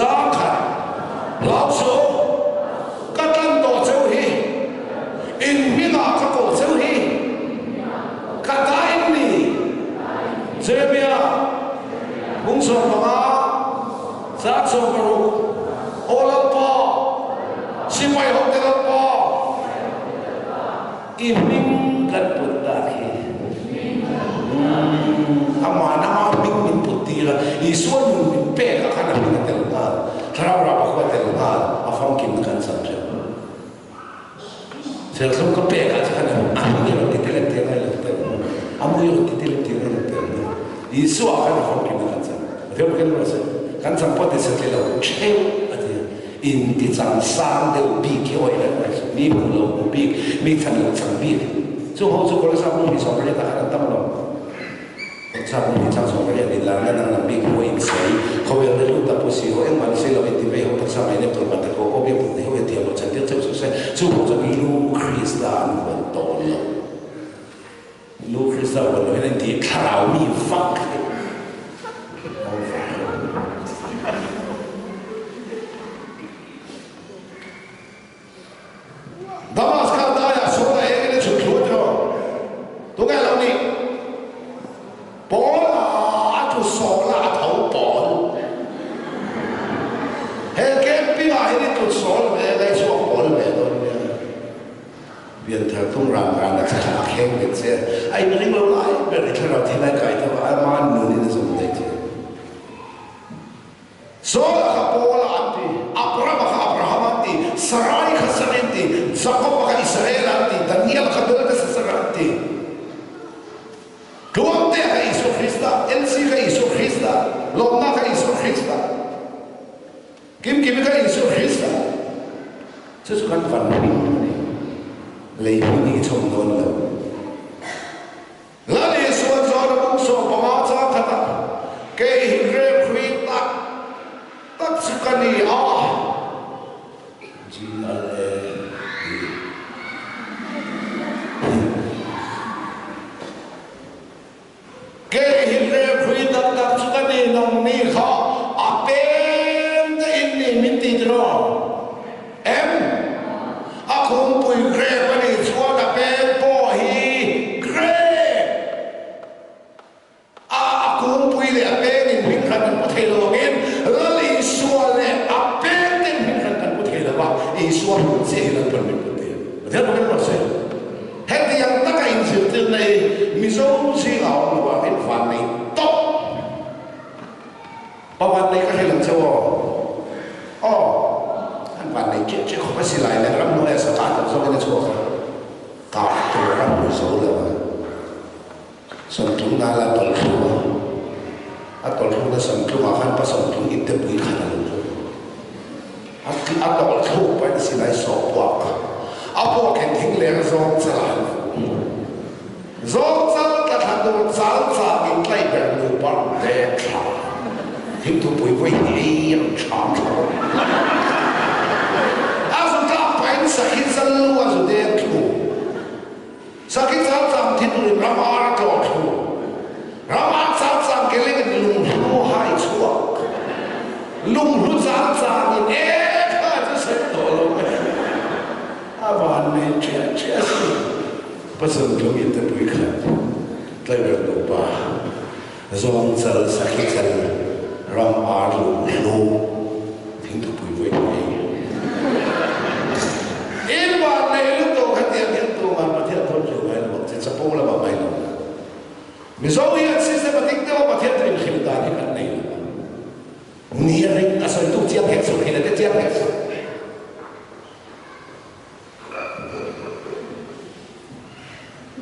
I hming kan put tak hi. Ama'n ama hming min put tir a, Isua nun min pek a khan a hming a tel nghal, Thlarau rah pakua tel nghal, a famkim kan cham ṭheuh. Serthlum ka pek ah che khan a hming i rawn ti tel em tir ngai lo tel, a mui i rawn ti tel em tir ngai lo tel. Isua khan a famkim na kan cham. Pathian Pathian rawh se. Kan cham pawh ti satli lo ṭheuh a ti a. In ti chang sang deuh bik hi awih reng reng suh. Mi hmuh lo hmu bik, mi chan lo chan bik. Chung ho chu Kawlsa hmun hi 80 ah khan an tam lo. Kawlsa hmun hi chang 80 in lar na danglam bik hmu a insawi. Khawvel rilru tak pu si ho, engmah ni si lo inti vei ho taksa mai nep tur ban te ko pawh biak puk nei ho hian thiam lo chan tir cheu suh se. Chung ho chuan Lu Krista an huan tawn lo. Lu Krista huan lo hian a inti thlarau mi vak hi over. Damaska daiah sawn a engin a chhun thlu a tiraw? Tunge a lo nih? Paul a tlu sawl a, a tho pawl. He camping ah hian i tlut sawl ve a, ngaihchhuak pawl ve dawn nia. Pianthar tum ran ran a thla a kheng bet che a inring lo lai ber i thlarau thil ai kai tho a, ama nunin a zawm daih che. Saula kha Paula an ti, Abrama kha Abrahama an ti, Sarai kha Sari an ti, Jakoba kha Israela an ti, Daniela kha Beltesazara an ti. Tluangtea kha Isua Krista, LC kha Isua Krista, Lawmna kha Isua Krista, Kimkimi kha Isua Krista. Chu chu kan van hming a ni. Lei hming hi i chhawm dawn lo. Lal Isua chuan a bung 15 chang khatah, Kei hi grep hrui tak tak chu ka ni a. GRAP. Kei hi grep hrui tak tak chu ka ni, nangni kha a peng te in ni min ti tiraw? Em? A khumpui grep a nih chuan a peng pawh hi grep a a kungpui leh a peng in hming hran kan pu thei lo angin Lal Isua leh a peng ten hming hran kan pu thei lo va, Isua hmun chiah hi Lalpan min put tir. Pathian bawkin rawh se. Hetiang taka inzirtirna hi Mizo zingah a awm lo a, in vannei tawp. Pa vannei ka hrilh ang che aw. Aw, an vannei chiah chiah khawp a silai leh ramhnuai a sa kah tak zawkin a chhuak a, kah tur a hmu zo lo a, Sawmtlung nal a tawlh thlu a, a tawlh thlukna Sawmtlungah khan pa Sawmtlung ipte pui khat a lo tluk a, a tawlh thluk pahin silai sawh puak a puak in thing leng zawng chal a han vu. Zawng chal tla thla tur chal chak in tlai ber nupa dek thla thingthupui vawi hnih ei ang ṭham thla bawk. A zu tlak pahin sakhi chal lu a zu dek thlu. Sakhi chal chang thi turin ram ar a tlawh thlu. Ram ar chal chang ke lengin lunghlu hai chhuak. Lunghlu chal changin e kha chu sawi tawh lo mai. A van nei ṭiah ṭiah si. Pasal tlung in te pui khat tlaiver nupa zawng chal sakhi chal ram ar lung hlu thingthupui vawi mai. In van nei lutuk hetiang hian tumah Pathian thawn ṭeuh ngai lo ang che chapo lamah ngai lo la. Mizo hian systematic deuha Pathian chu inhrilh dan hi kan nei lo a. Ni a ring a sawitu chiang hek suh, hrilh a te chiang hek suh.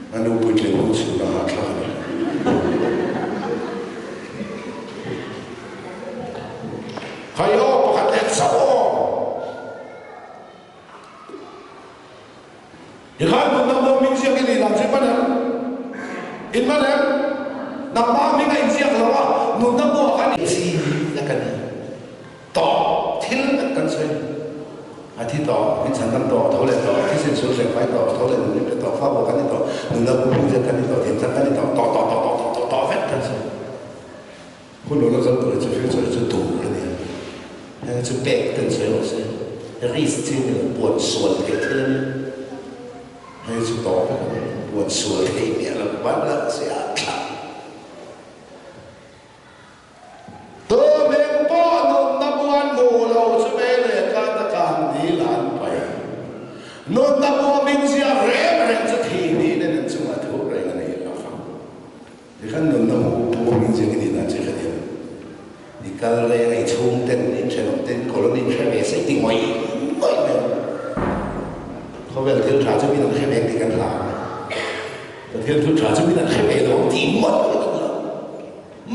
A nu puitling hun chhun a hahthlak a ni. Khai aw pakhat leh chauh aw. I khan nun dang dawn hming ziak i nih dan chu i hman em? In hman em? Nangmah hming a inziak lo a, nunna buah khan i chi a ka ni. Tawh thil tak kan sawi. A thi tawh, min chhan dam tawh, tho leh tawh, thisen sul hreh fai tawh, tho leh nun rim pe tawh, fa bawk kan ni tawh, nuna kum hming zet kan ni tawh, thiam chak kan ni tawh, tawh tawh tawh tawh tawh tawh tawh vek kan sawi. Hun lo la kal tur hi chu future hi chu tur a ni a. Heng hi chu pek ten sawi rawh se. Risk chi a ni lo, puan sual theih thil a nia. Heng hi chu tawh vek a ni. Puan sual theih miah lo, Bible ah se a thlah. Tumeng pawh nunna buan hmu lo chu mei leh ka ta kan dil an paih. Nunna bua min ziak reng reng. reng chu thi niin an chungah thu reng a nei lo vang. Tikhan nunna hmu pu awmin zing i nih dan che hre thiam. I kal reng a, i chhungten, i thenawmten colony hre ve se i ti ngawih ngawih mai ang. Khawvel thil tha chu min an hre ve tih kan hlau a, Pathian thil tha chu min an hre ve lo ang tih ngawt hi kan hlau.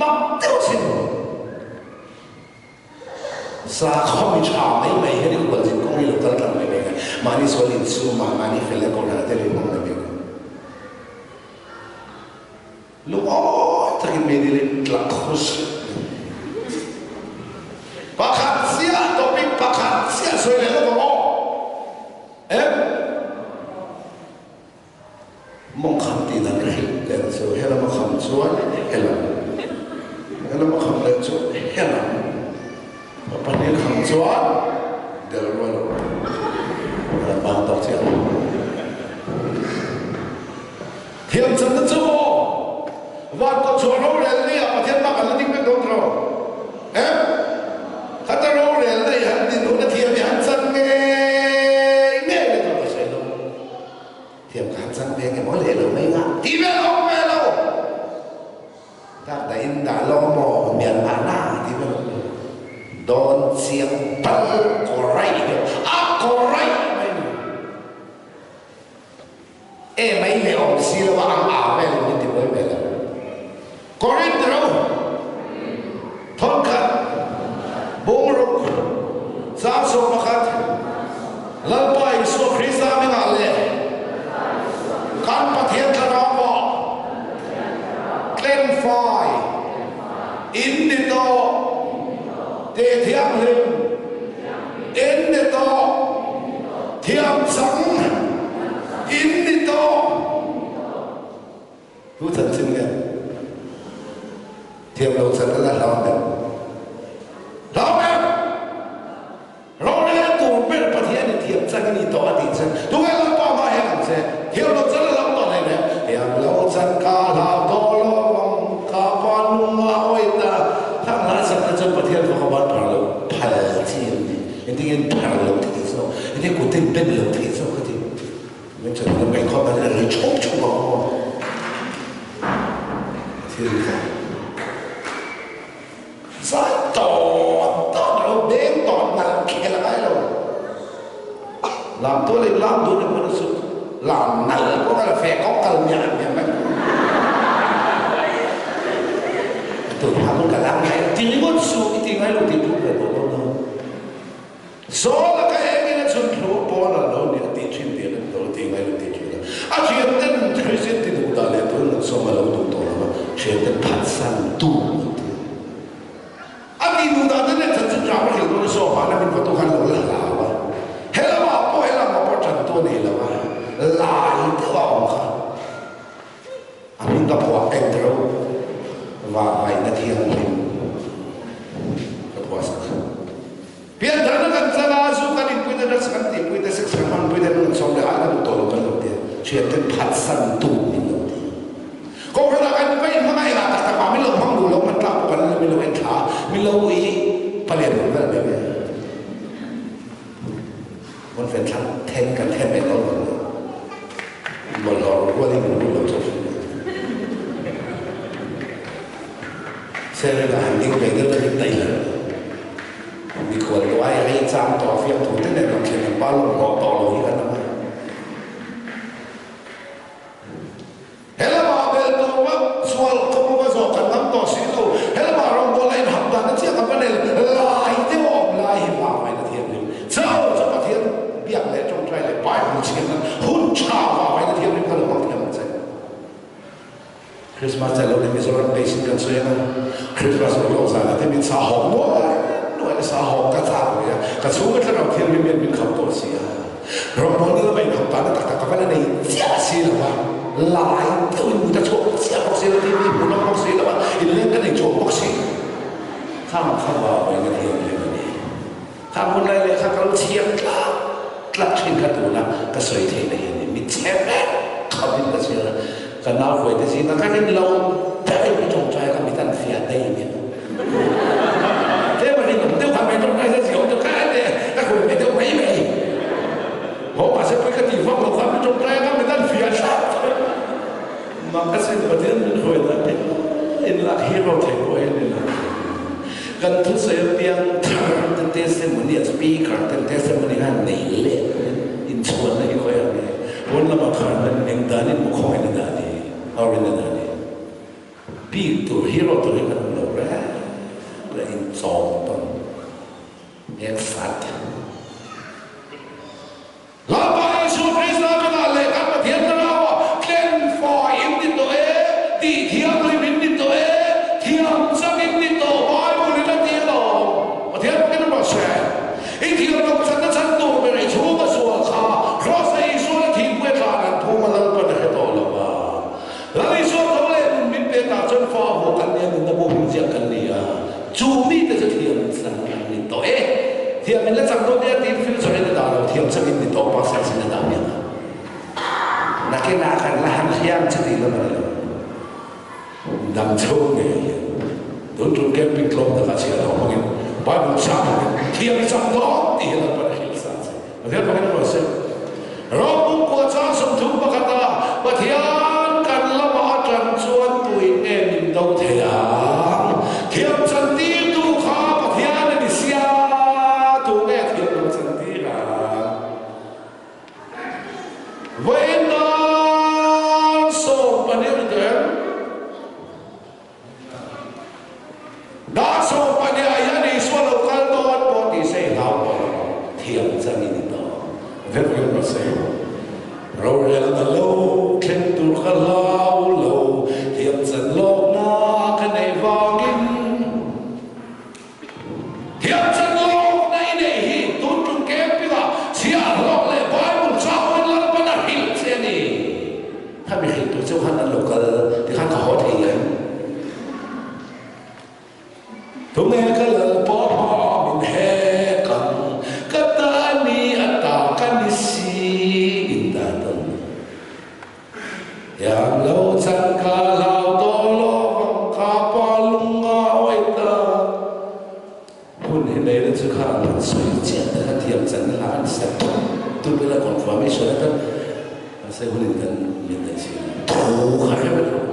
Mak deuh sin. Sakhaw mi tha mai mai hian i hualzin kawng hi lo kal tlang mai mai ngai. Mahni sual insum a, mahni fel a kohhran a tel inhmang mai mai ngai. Lungawi takin mi nil in tla khus. Pakhat chiah topic pakhat chiah sawi leh lawk ang aw. Em? Mawng kham tih dan ka hrilh teh ang chu, helam a kham chuan helam, helam a kham leh chu helam, a pahnih a kham chuan del rual lo a bang tawk chiah ang. Thiamchanna chu maw van kawtchhuah rorel ni ah Pathian bak an la ding vek dawn tawh lo em? Khata rorel na i han din hun a thiam i han chan ngei ngei le tawh ka sawi lo. Thiam ka han chan ve nge maw leh lo mai nga ti vel awm ve lo. Dak dah in dah lo maw Myanmar na ti vel awm lo. Dawn chiang pal kawraih deuh a kawraih mai ni. E mai leh awm si lo a ang a vel in min ti buai ve lo. Korinth ro thawnkhat bungruk zangsawm pakhat Lalpa Isua Krista hmingah leh kan Pathian thlarau pawh tlenfai in ni tawh teh thianghlim in ni tawh thiam chang in ni tawh. Tu chanchin nge thiam lo chan a la hlau em? Hlau em? Rorel tur ber Pathian in thiam chang a ni tawh a tih chuan tunge Lalpa hma hian ang che thiam lo chan a hlau tawh hlei hle. Thiam lo chan ka hlau tawh lo vang ka pa lung a awi ta thang hla sak te chuan Pathian fak a ban phar lo phal chi an ni. Engtin nge phar lo thei zawk? Engtin nge kut in ben lo thei zawk ka ti. Min chan lam ngaih khawp dan in a ri chhawk chhawk ang aw. Thil kha zai tawn tawn lo beng tawn nalh khel a ngai lo. Lam tual in lam dun emaw na chu lam nalh pawh kha la fe kawng kal miah miah mai. A tun hma pawn ka lam ngai lo ti ringawt suh i ti ngai lo tih phut ve tawh dawn lo. Saul a ka engin a chhun thu Paul a lo ni a tih thin tih an lo ti ngai lo tih thin a. A thianten Christian ti duh dah leh tun an sawm a lo duh tawh lo a, thianten phatsan tu an ti a. A tih duh dah te nen chan chu ṭam a hril dawn a saw vana min vatu khan lo la hlau a. Helamah pawh helamah pawh ṭan tu a nei lo a, lai deuh a awm kha. A hming ka phuah Andrew Vanvaina Thianghlim ka phuah sak. Piantharna kan chan a, zu kan inpui te, drugs kan tihpui te, sex kan hmanpui te, kan sawm leh a, kan duh tawh lo kan lo ti a, thianten phatsan tu min lo ti. Kohhranah kan va inhmang a, engah tak tak mah min lo hmang duh lo, hman tlak pawh kan la min lo en thla a, min lo ui palian deuh vel mai mai a. Conference thlang then kan then ve lo lo. Bawlhhlawh rualin min hmu lo chauh hrim mai. Serena han ding ve deuh a rin daih lo. Mikhual tawh ai rei chang tawh a fiam thu te nen rawn thlen an pa lawm hlawh tawh lo hi kan awm a. Helamah bel tur vak sual ka pu va zawh kan ngam tawh si lo. Helamah rawngbawlna inham dan a chiah ka va nel lai deuh a awm lai hi vang mai na thianghlim. Chau chu Pathian biak leh tawngtai leh Bible chhiar nan hun tha vang mai na thianghlim kha lo hmang thiam ang che. Christmas che lo ni Mizoram base in kan sawi anga Christmas lo lawk zan ah te min sa hawk nuai nuai a sa hawk ka chak ve a ka chhung atang ang thianghlim hian min kham tawh si a. Rawngbawlna lama inham tanna tak tak ka va la nei chiah si lo va, lai deuhin mut a chhuak chiah bawk si lo, TV hmuh nawm bawk si lo va, inleng ka nei chuang bawk si lo. Khang kha vawiin a thianghlim a ni. Khang hun lai leh kha ka lo chhiar tlak tlak thin kha tuna ka sawi theihna hi a ni. Mi chhe vek khavin ka chhiar a, ka nau huaite zingah ka rin lo berin ka tawngtai a, ka mit an fiah daih nia. Tlem a rinawm deuh kha mai tawngtai zet zia awm deuh kha ania ka khawi ve deuh mai mai. Haw mahse pui ka tih vak lo kha mi tawngtai anga mit an fiah. Kan thusawi apiang thar te testimony a speaker ten testimony khan nei leh inchhuanna hi khawi ang nge? Pawn lamah khan eng danin maw khawngaihna dan hi, aurinna dan hi bik tur, hero tur hi kan awm lo reng reng inchawm tawn nek sat. Lalpa Isu Krista hmingah leh kan Pathian Thlarauah tlen fai in ni tawh e, tih thianghlim in ni tawh e, thiam chang in ni tawh Bible in a ti alawm. Pathian pakin a rawn hre. I thiam loh channa chhan tur ber i chhung a sual kha Kross-a Isuan a thihpui a tlan an phum a Lalpan a hre tawh lo va. Lal Isua tho leh nun min pe tah chuan fa haw kan nia nunna bu hming ziak kan ni a, chu mite chu thiam chang an ni tawh e. Thiam in la chang dawn nia tiin future in a dah lo, thiam chang in ni tawh past tense in a dah miah a. Nakinah kan la han hliam che tih lam a ni lo. Dam chho ngei hian tun tum camping tlawm takah chhiar ho hmangin Bible chang hmangin thiam chang dawn tih hi Lalpan a hrilh sa che. Pathian pakhat erawh se, Rom pumkua chang 31 a Pathian kan lamah a tan chuan tuin nge min do thei ang? Thiam chantirtu kha Pathian a ni sia, tu nge thiam lo chantir ang? Vawiin dar 12 a ni tawh em? Dar 12 ah hian Isua lo kal dawn pawh tih se i hlau tawh lo, thiam chang i ni tawh. Vek vek rawh se. Rorelna lo thleng tur ka hlau lo, thiam chan lawkna ka neih vangin. Thiam chan lawkna i neih hi tun tum camping ah chhiahhlawk leh Bible chauhin Lalpan a hrilh che a ni. Khami hrilh tur cheu khan an lo kal tikhan ka haw thei em? Tunge ka Lalpa min hek ang, ka ta ni a ta ka ni si in ta tawn. Thiam lo chan ka hlau tawh lo vang kha pa lung a awi ta. Hun hi nei na chu kha an han sawi chiah te kha thiam chan na hla an set thawk tur ila confirmation atan mahse hun in kan min daih si lo. Thu kha hre vek rawh.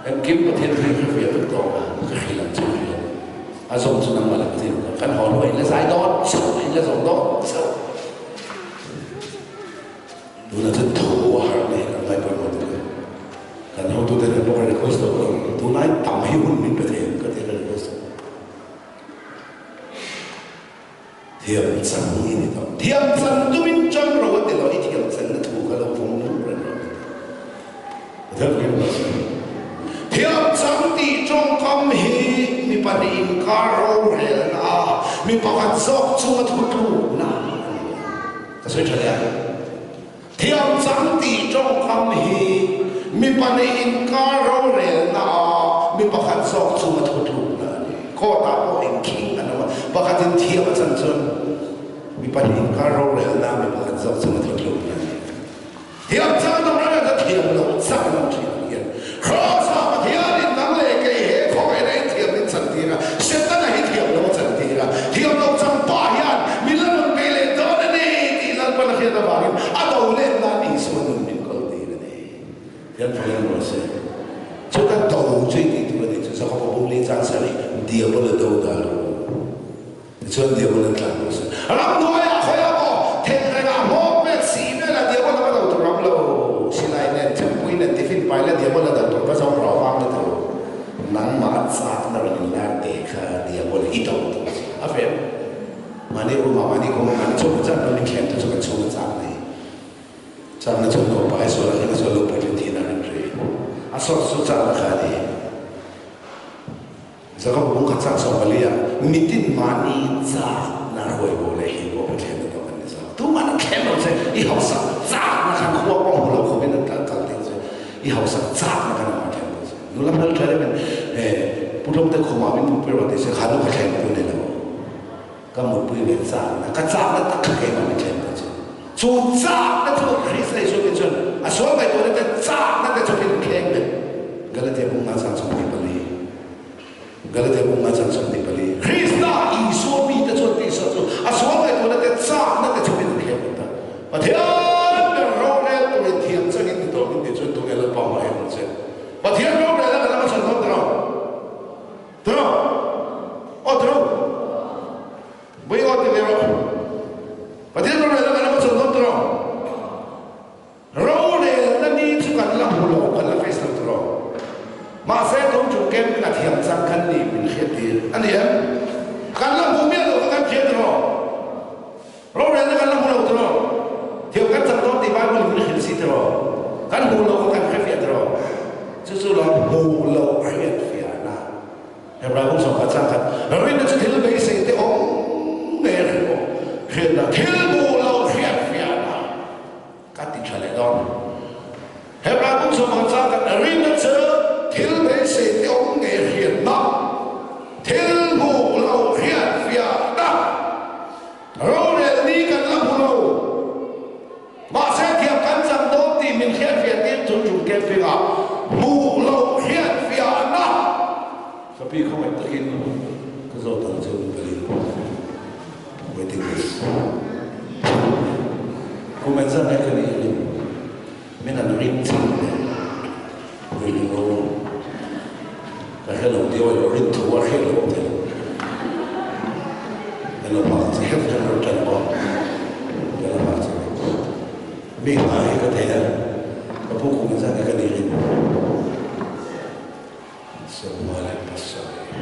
Engkim Pathian thu in hre fiah vek tawh a, ka hrilh ang chu hrilh ang. A zawm chu nangmah lam chi lo. Kan haw hnuah in la zai dawn chauh, in la zawm dawn chauh. Tuna chu tho a harh leh kan ngai pawimawh tuk e. Kan hotute nen pawh ka request tawh lo. Tunlai tam hi hun min pe thei ang ka ti a ka request tawh. Thiam chang i ni tawh. Thiam chan tumin chang ro a ti lo, i thiam channa thu kha lo vawng nung reng rawh ka ti. Thiam chang tih tawngkam hi mi pahnih inkar rorelna a mi pakhat zawk chunga thutlukna a ni a. Ka sawi tha leh a. Thiam chang tih tawngkam hi mi pahnih inkar rorelna a mi pakhat zawk chunga thutlukna a ni. Court ah pawh engkhing an awm a, pakhatin thiam a chan chuan mi pahnih inkar rorelna a mi pakhat zawk chunga thutlukna a ni. Thiam chang dang reng a thiam loh chang ang thin ang hian Kraws-ah Pathianin nang leh kei he khawngaihna in thiam min chan tir a, Setana hi thiam loh a chan tir a, thiam loh chang pa hian min la rawn bei leh dawn a ni tih Lalpan a hriat avangin a do let nan Isua nun min kawl tir a ni. Thiam fang in rawh se. Chu ka do chu i tih tur a ni chu Jakob-a bung li chang sarih Diabol a do dah lo. Tichuan Diabol an tlan lo se. Ramhnuaiah khawi a maw? Thengrengah hmawk vel si velah Diabol a va do tur ram lo. Silai nen, thempui nen, tiffin pai la Diabol a do tur va zawng rau vang ni tho. Nangmah chakna rawn inlar te kha Diabol i do tur che. A fel. Mahni room ah mahni khum ah mahni chhung chak lo min thlem tu chu kan chhung a chak nei. Chakna chu nupa i sual ang hian a sual lo puitlin thin a rem ri. A source chu chakna kha a ni. Jakob bung khat chak 14 ah mitin mahni chak na hruai bo leh hi pawh Pathian na tawk an ni zawk. Tumah an thlem lo che, i hausak chak na khan khua pawh hmu lo khawp in an kal kal ding che, i hausak chak na khan amah thlem lo che. Nula hmel tha deuh in eh Pu Tlawmte khumah min mutpui rawh ti se kha nu ka thlem tu ni lo. Ka mutpui ve chak na, ka chak na tak kha keimah min thlem tu che. Chu chak na chu Krista Isua min chuan a sual ngaihtuahna te chak na te chu min thleng bet. Galatia bung nga chang 24. Galatia bung nga chang 24. Krista Isua mite chuan tisa chu a sual ngaihtuahna te chakna te chu min thleng bet ta. Pathian ber rorel turin thiam changin ni tawh min tih chuan tunge Lalpa hma hian ang che. Pathian rorel a kan lama chhan dawn tiraw? Tiraw? camping a thiam chang kan ni min hriat tir a ni em? Kan la hmu miah lo kha kan hria tiraw? Rorelna kan la hmu lo tiraw? Thiam kan chang dawn tih Bible in min hrilh si tiraw? Kan hmuh loh kha kan hrefiah tiraw? Chu chu lo hmuh loh hriatfiahna. Hebrai bung sawmkhat chang khat, Rinna chu thil beisei te awm ngei a hrilh aw, hriatna thil hmuh loh hriatfiahna ka ti tha leh dawn. Hebrai bung sawmkhat chang khat, Rinna chu thil beisei te awm ngei a hriatna, thil hmuh loh hriatfiahna. Rorel ni kan la hmu lo. Mahse thiam kan chang dawn tih min hriatfiah tir chu tum camping ah hmuh loh hriatfiahna. Ka pi khawngaih takin ka zawt ang che u Palin waiting list kum engzat nge ka nih rin min an ring chin nen ring lo ka hre lo tih awih lo rin thu a hriat loh thei ka lo hmak che heuh chuan ro tan pawh ka la hmak che mi hna hi ka thei a ka pu kum engzat nge ka nih rin Sawma leh pasarih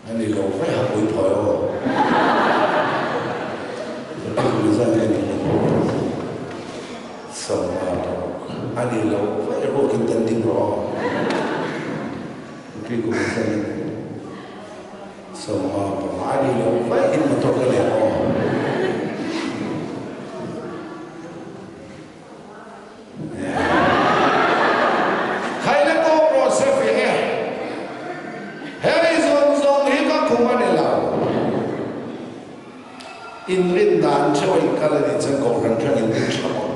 a ni lo vek a pui phawi aw. Ka pi kum engzat nge nih rin Sawma paruk a ni lo vek ruakin tan ding rawh aw. Ka pi kum engzat nge nih rin Sawma panga a ni lo vek in motor ka leng aw. Khaile tawp rawh se fing e. Hei zawng zawng hi ka khum a ni lo. In rin dan theuh a inkal a nih chuan Kohhran hrang in rin tha bawk.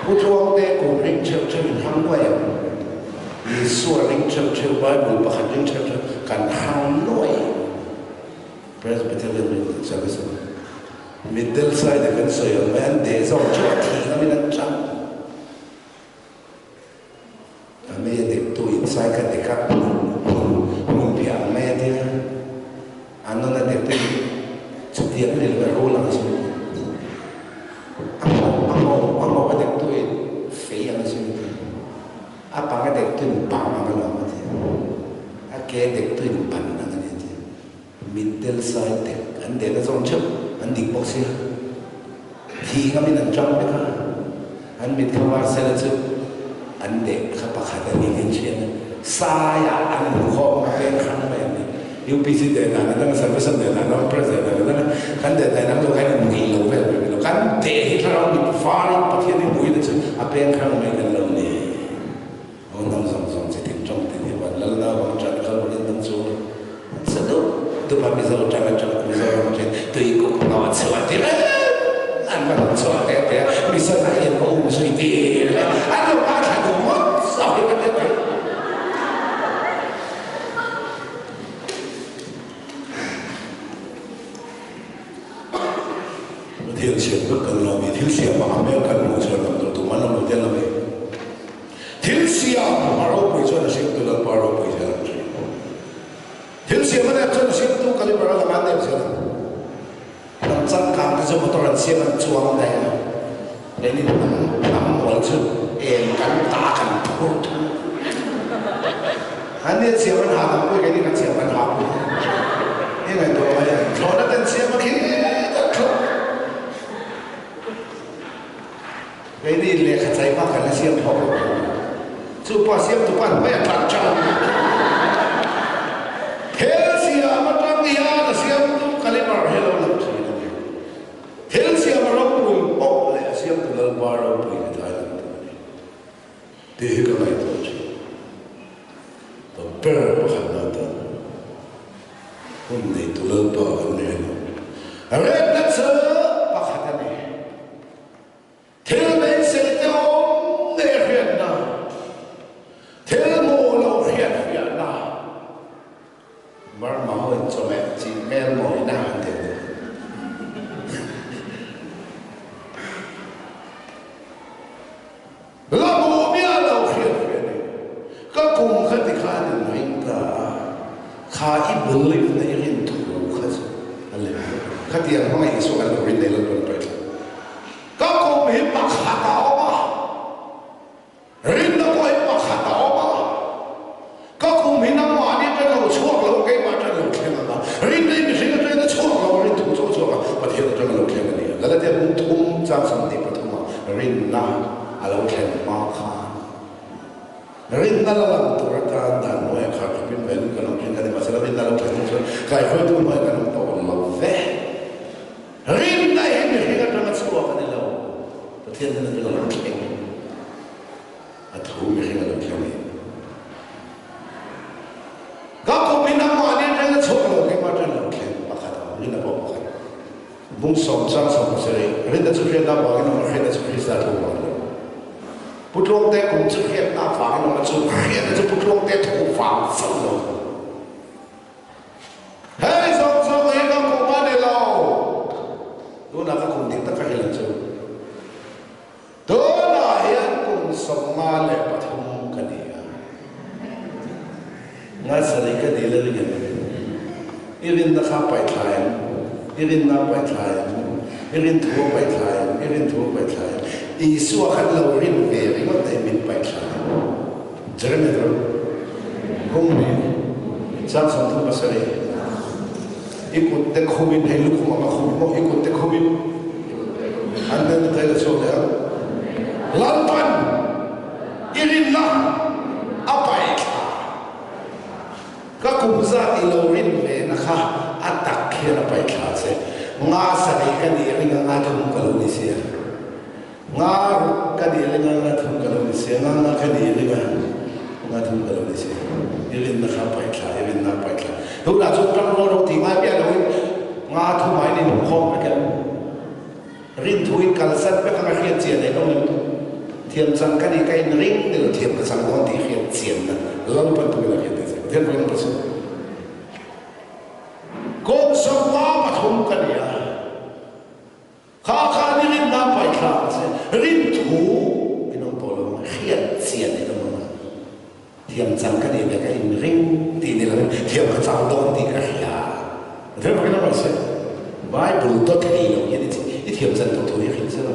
Pu Tluangte kum ring theuh theuh in hang nuai ang. Isua ring theuh theuh, Bible pakhat ring theuh theuh kan hang nuai. Presbyterian rin dan service a ni. Mitdel sai te kan sawi ang mai, an deh zawk chu a thih ngamin an chang. A mei a dektu in sai kha dek a, hmun hmun piah ang mai a tia. A nawn a dektu in chutiang a ni lo, a rul ang a sawi ti. A ngho a ngho a ngho a dektu in fei ang a sawi ti. A pang a dektu in bang ang a lawm a ti. A ke a dektu in ban ang a ni a ti. Mitdel sai tek an dehna zawng theuh an dik bawk sia. Thi ngamin an tang vek a, an mit kha var sela chu an deh kha pakhat a ni nen thian a, saiah an inkhawm a peng hrang mai an ni. UPC deh dan a dang a, Salvation deh dan a dang a, Press deh dan a dang a, kan deh dan inang lo khan inngei lo vel vel lo. Kan deh hi thlarau mit varin Pathian in hmuhin a chu a peng hrang mai kan lo ni. Aw hnam zawng zawng chi tin tawng tin hi van lal naupang tan kal rualin dang chu an sa dup dup a, Mizo tan atang Mizoram atangin tui kuk no a chhuah ti reng an va rawn chhuah teh teh a, Mizo ah hian ka um zui ti reng an lo ngaithla duh ngawt zawk hi ka ti reng. Thil siam vek kan lo mi, thil siam ang a hmel kan hmuh chuan lam tur tum an lo hmu tel lo mi. Thil siam a ropui chuan a siamtu Lalpa ropui zel ang thin. Thil siam a nep chuan a siamtu caliber a lama nep zel ang. Hnam changkang te chu motor an siam an chuang daih a, keini hnam hnam mawl chu eng kan ta kan phur thung. An nia siam an ha tam pui keini kan siam kan ha pui. I ngaihtuah mai a, thlawhna ten siam a khi tak thlawh. Keini lehkha chai hma kan la siam phawk lo thung. Chu pa siamtu pa hnuai a tlan chang. Thil siam atang hian a siamtu caliber hi lo lang thin a ni. Thil siam a ropui pawh leh a siamtu Lalpa ropui hi tlai lang tur a ni tih hi ka ngaihtuah thin. Ka ber pakhat na tan hun neitu Lalpa kan ni lo. Remna chu pakhat a ni. Thil beisei te awm nge hriatna, thil hmuh lo hriatfiahna. Burma ho in chawhmeh chi hmel mawina an ti ang. La hmuh miah lo hriatfiah ni. Ka kum kha ti khan in ring ta a, kha i believe na i rin thu kha chu a lem lo. Khatiang hmanga Isua kan lo rin nei lo pawn paih thla. Ka kum hi pakhat a awm a, rinna pawh hi pakhat a awm a. chang 23 ah rinna a lo thlen hma khan rinna la lang tur atan dan hnuaia khar khawpin velin kan awm thin kha ni mahsela rinna lo thlen hnu chuan kaihruaitu hnuaiah kan awm tawh lo ve. Rinna hi mihring atanga chhuak a ni lo, Pathian hnen atanga lo thleng a tho mihring a lo thleng hi. Ka kum in amahni atanga chhuak lo keimah atanga lo thleng pakhat a awm, rinna pawh pakhat. Bung sawm chang 17, Rinna chu hriatna avangin awm a, hriatna chu Krista thu vang a ni. Pu Tluangte kum chu hriatna avangin awm a, chu hriatna chu Pu Tluangte thu vang chauh lo. Hei zawng zawng hi ka kum a ni lo. Tunah ka kum dik tak ka hrilh ang chu. Tunah hian kum 53 ka ni a. Ngaisarih ka ni la ring em? I rinna kha paih thla em? I rinna a paih thla em? I rin thu a paih thla em? I rin thu a paih thla em? Isua khan lo rin ve ringawt nei min paih thla em? Jeremy ro hung ni chang 37 I kut te khumin hei lukhum ang a khum maw i kut te khumin an nen thei la chhuak leh ang Lalpan i rinna a paih thla ka kum zat i lo rin ve na kha a tak hian a paih thla che nga sarih ka nih ring a nga thum ka lo ni sia. Nga ka nih ring a, nga thum ka lo ni sia, nga nga ka nih ring a, nga thum ka lo ni sia. I rinna kha paih thla, i rinna a paih thla. Tunah chuan ṭang rual ro tih ngai miah loin nga thum ah in inhmukhawm vek em? Rin thu in kalsan vek anga hriat chian nei lo em? Thiam chang ka nih ka in ring ni lo, thiam ka chang dawn tih hriat chianna Lalpan tuin a hriat theih che. Pathian pawhin a pa chu. Kum 53 ka ni a. Kha kha ni rinna paih thlak a che, rin thu in awm tawh lo ang, hriat chian in awm ang a, thiam chang ka nih ve ka in ring tih ni lovin thiam ka chang dawn tih ka hria. Pathian fakin a rawn sawi. Bible dawt thei lo hian i thiam chan tawh thu hi hrilh che lo.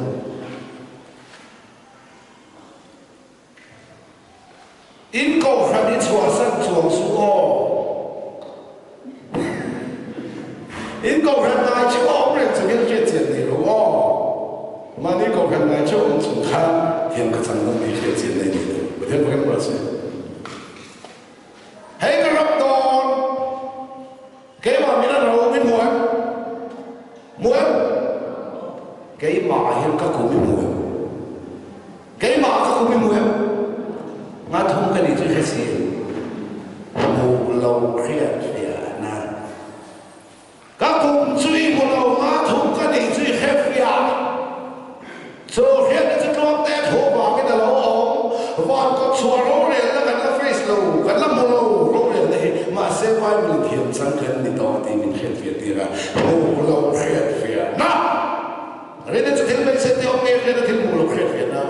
In kohhran i chhuahsan chuang suh aw. In kohhran ngai chu a awm reng chungin hriat chian nei lo aw. Mahni kohhran ngai chu a awm chung khan thiam ka chang dawn tih hriat chian nei ni lo. Pathian fakin ruah se. Hei ka rap dawn. Keimah min a ro min hmu em? Hmu em? Keimah hian ka kum i hmu em? Keimah ka kum i hmu em? Nga thum ka nih chu hre si em? Hmu lo hriat fiahna. Ka kum chu i hmu lo, nga thum ka nih chu i hre fiah. Chu hriatna chu tluangte thu vangin a lo awm. Van kawt chhuah rorelna kan la face lo, kan la hmu lo rorelna hi. Mahse Bible in thiam chang kan ni tawh tih min hriatfiah tir a, hmu lo hriatfiahna. Rinna chu thil hmeichhe te awm nge hriatna thil hmu lo hriatfiahna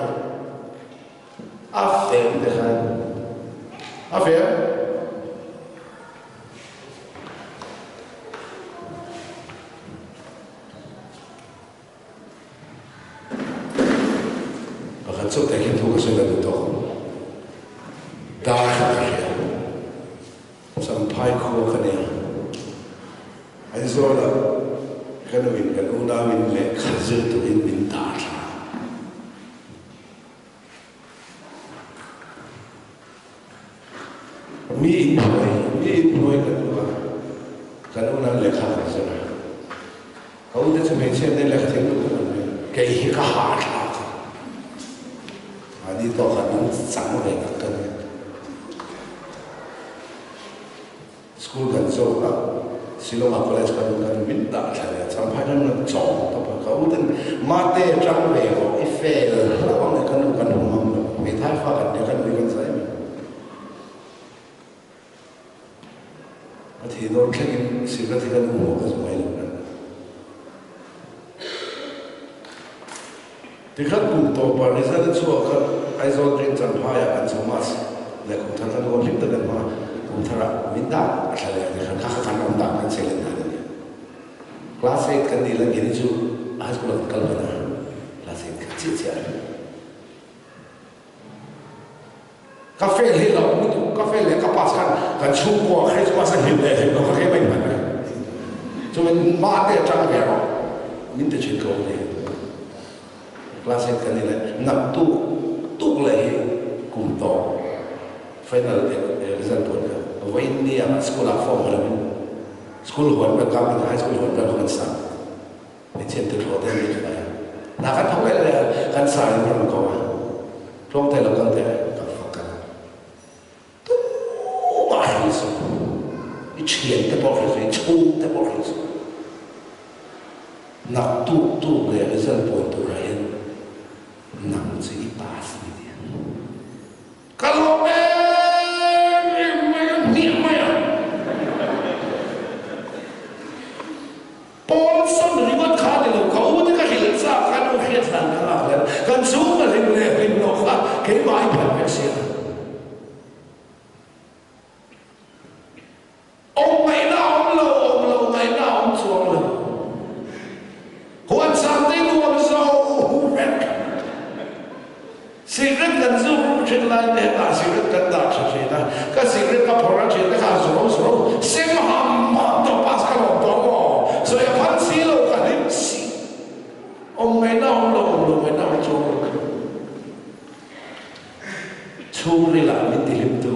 a fem te khan a fem. Pakhat chauh te hian thu ka sawi la duh tawk ang. Dar kha ka hria. Champhai khua ka nia. Aizawlah ka nuin kan unauin lehkha zir turin min dah thla. Mi inhnuai, mi inhnuai kan luh a, kan unau lehkha kan zir a. Ka ute chu hmeichhia nen lehkha thiam luh kan mai. Kei hi ka hahthlak a. Mahni tawkah nung chang ve tak ka ni. School kan zawk a, Shillong-ah college kan awm khan min dah thla leh a, Champhai ram lam chawm tawp a, ka uten mate tang ve rawh, i fail hlauh ang e, ka nu kan hmu ngam lo, hmeithai fa kan nia, ka nui kan zai mai. Ka thih dawn thlengin sikret hi ka nu hmuh ka zu mai lo kan. Tikhat kum tawpa result a chhuah kha Aizawl Rin Champhaiah kan chho mas leh kum thar kha nuam hlim tak kan hmang a, kum tharah min dah a thla leh a ni khan kha kha kan awm dan kan cheilen dan a ni. Class 8 kan nih lang hi chu high school ah kan kal hman a, class 8 kha chiah chiah a ni. Ka fail hi lo lutuk, ka fail leh ka pass khan kan chhungkua Christmas a hlim leh hlim lo kha kei mai hman a. Chuan mah te atang ve rawh min ti thin ko ni. Class 8 kan ni leh naktuk tuk leh hi kum tawp final result puan kha vawiin ni ah school ah form haw loin school huan vel kang in high school huan vel kha kan sa hmeichhiat te thlawh te an ni thlai a hna kan thawk leh leh a kan sa in rawn ko a tluang thei lo kal teh ka fak a Tumah hrilh suh. I thiante pawh hrilh suh, i chhungte pawh hrilh suh. Naktuk tuk leh result puan turah hian nang chu i pass ni tih a. Ka lawm em em mai a, hniah mai a. Pawn sawn ringawt kha ni lo, ka u te ka hrilh chak kha nu hriat hlan ka lak leh kan chhung ka hlim leh hlim loh kha keimah i phan vek sia. Awm ngaihna a awm lo, awm lo ngaihna a awm chuang lo. Huan sang te nuam zo vek. Cigarette kan zuk ruk thin lai te hetah cigarette kan dah tha thin a, ka cigarette ka phawrh a thin te kha a zuro zuro sem ham ham tawh pass ka lawm tawh maw sawi a phal si lo ka hlim si awm ngaihna awm lo awm lo ngaihna awm chuang lo Chhungril ah min ti hlim tu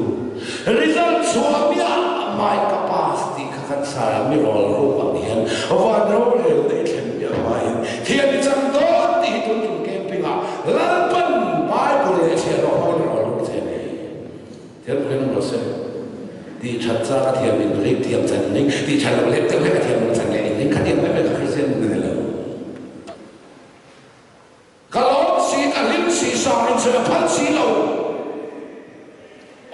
result chhuah miah mai ka pass tih kha kan sar a mi rawl ruk ang hian van rorel na i thlen miah hmain thian i chang dawn tih hi tun tum camping ah Lalpan Bible leh chhiahhlawh hmangin rawl ruk che ni thian pawhin awm rawh se tih that cha ka thiam in ring thiam chan in ring tih that loh leh deuh hlek a thiam loh chan leh in ring khatiang mai mai kha Kristian nun a ni lo. Ka lawm si, ka hlim si, sang in sawi a phal si lo,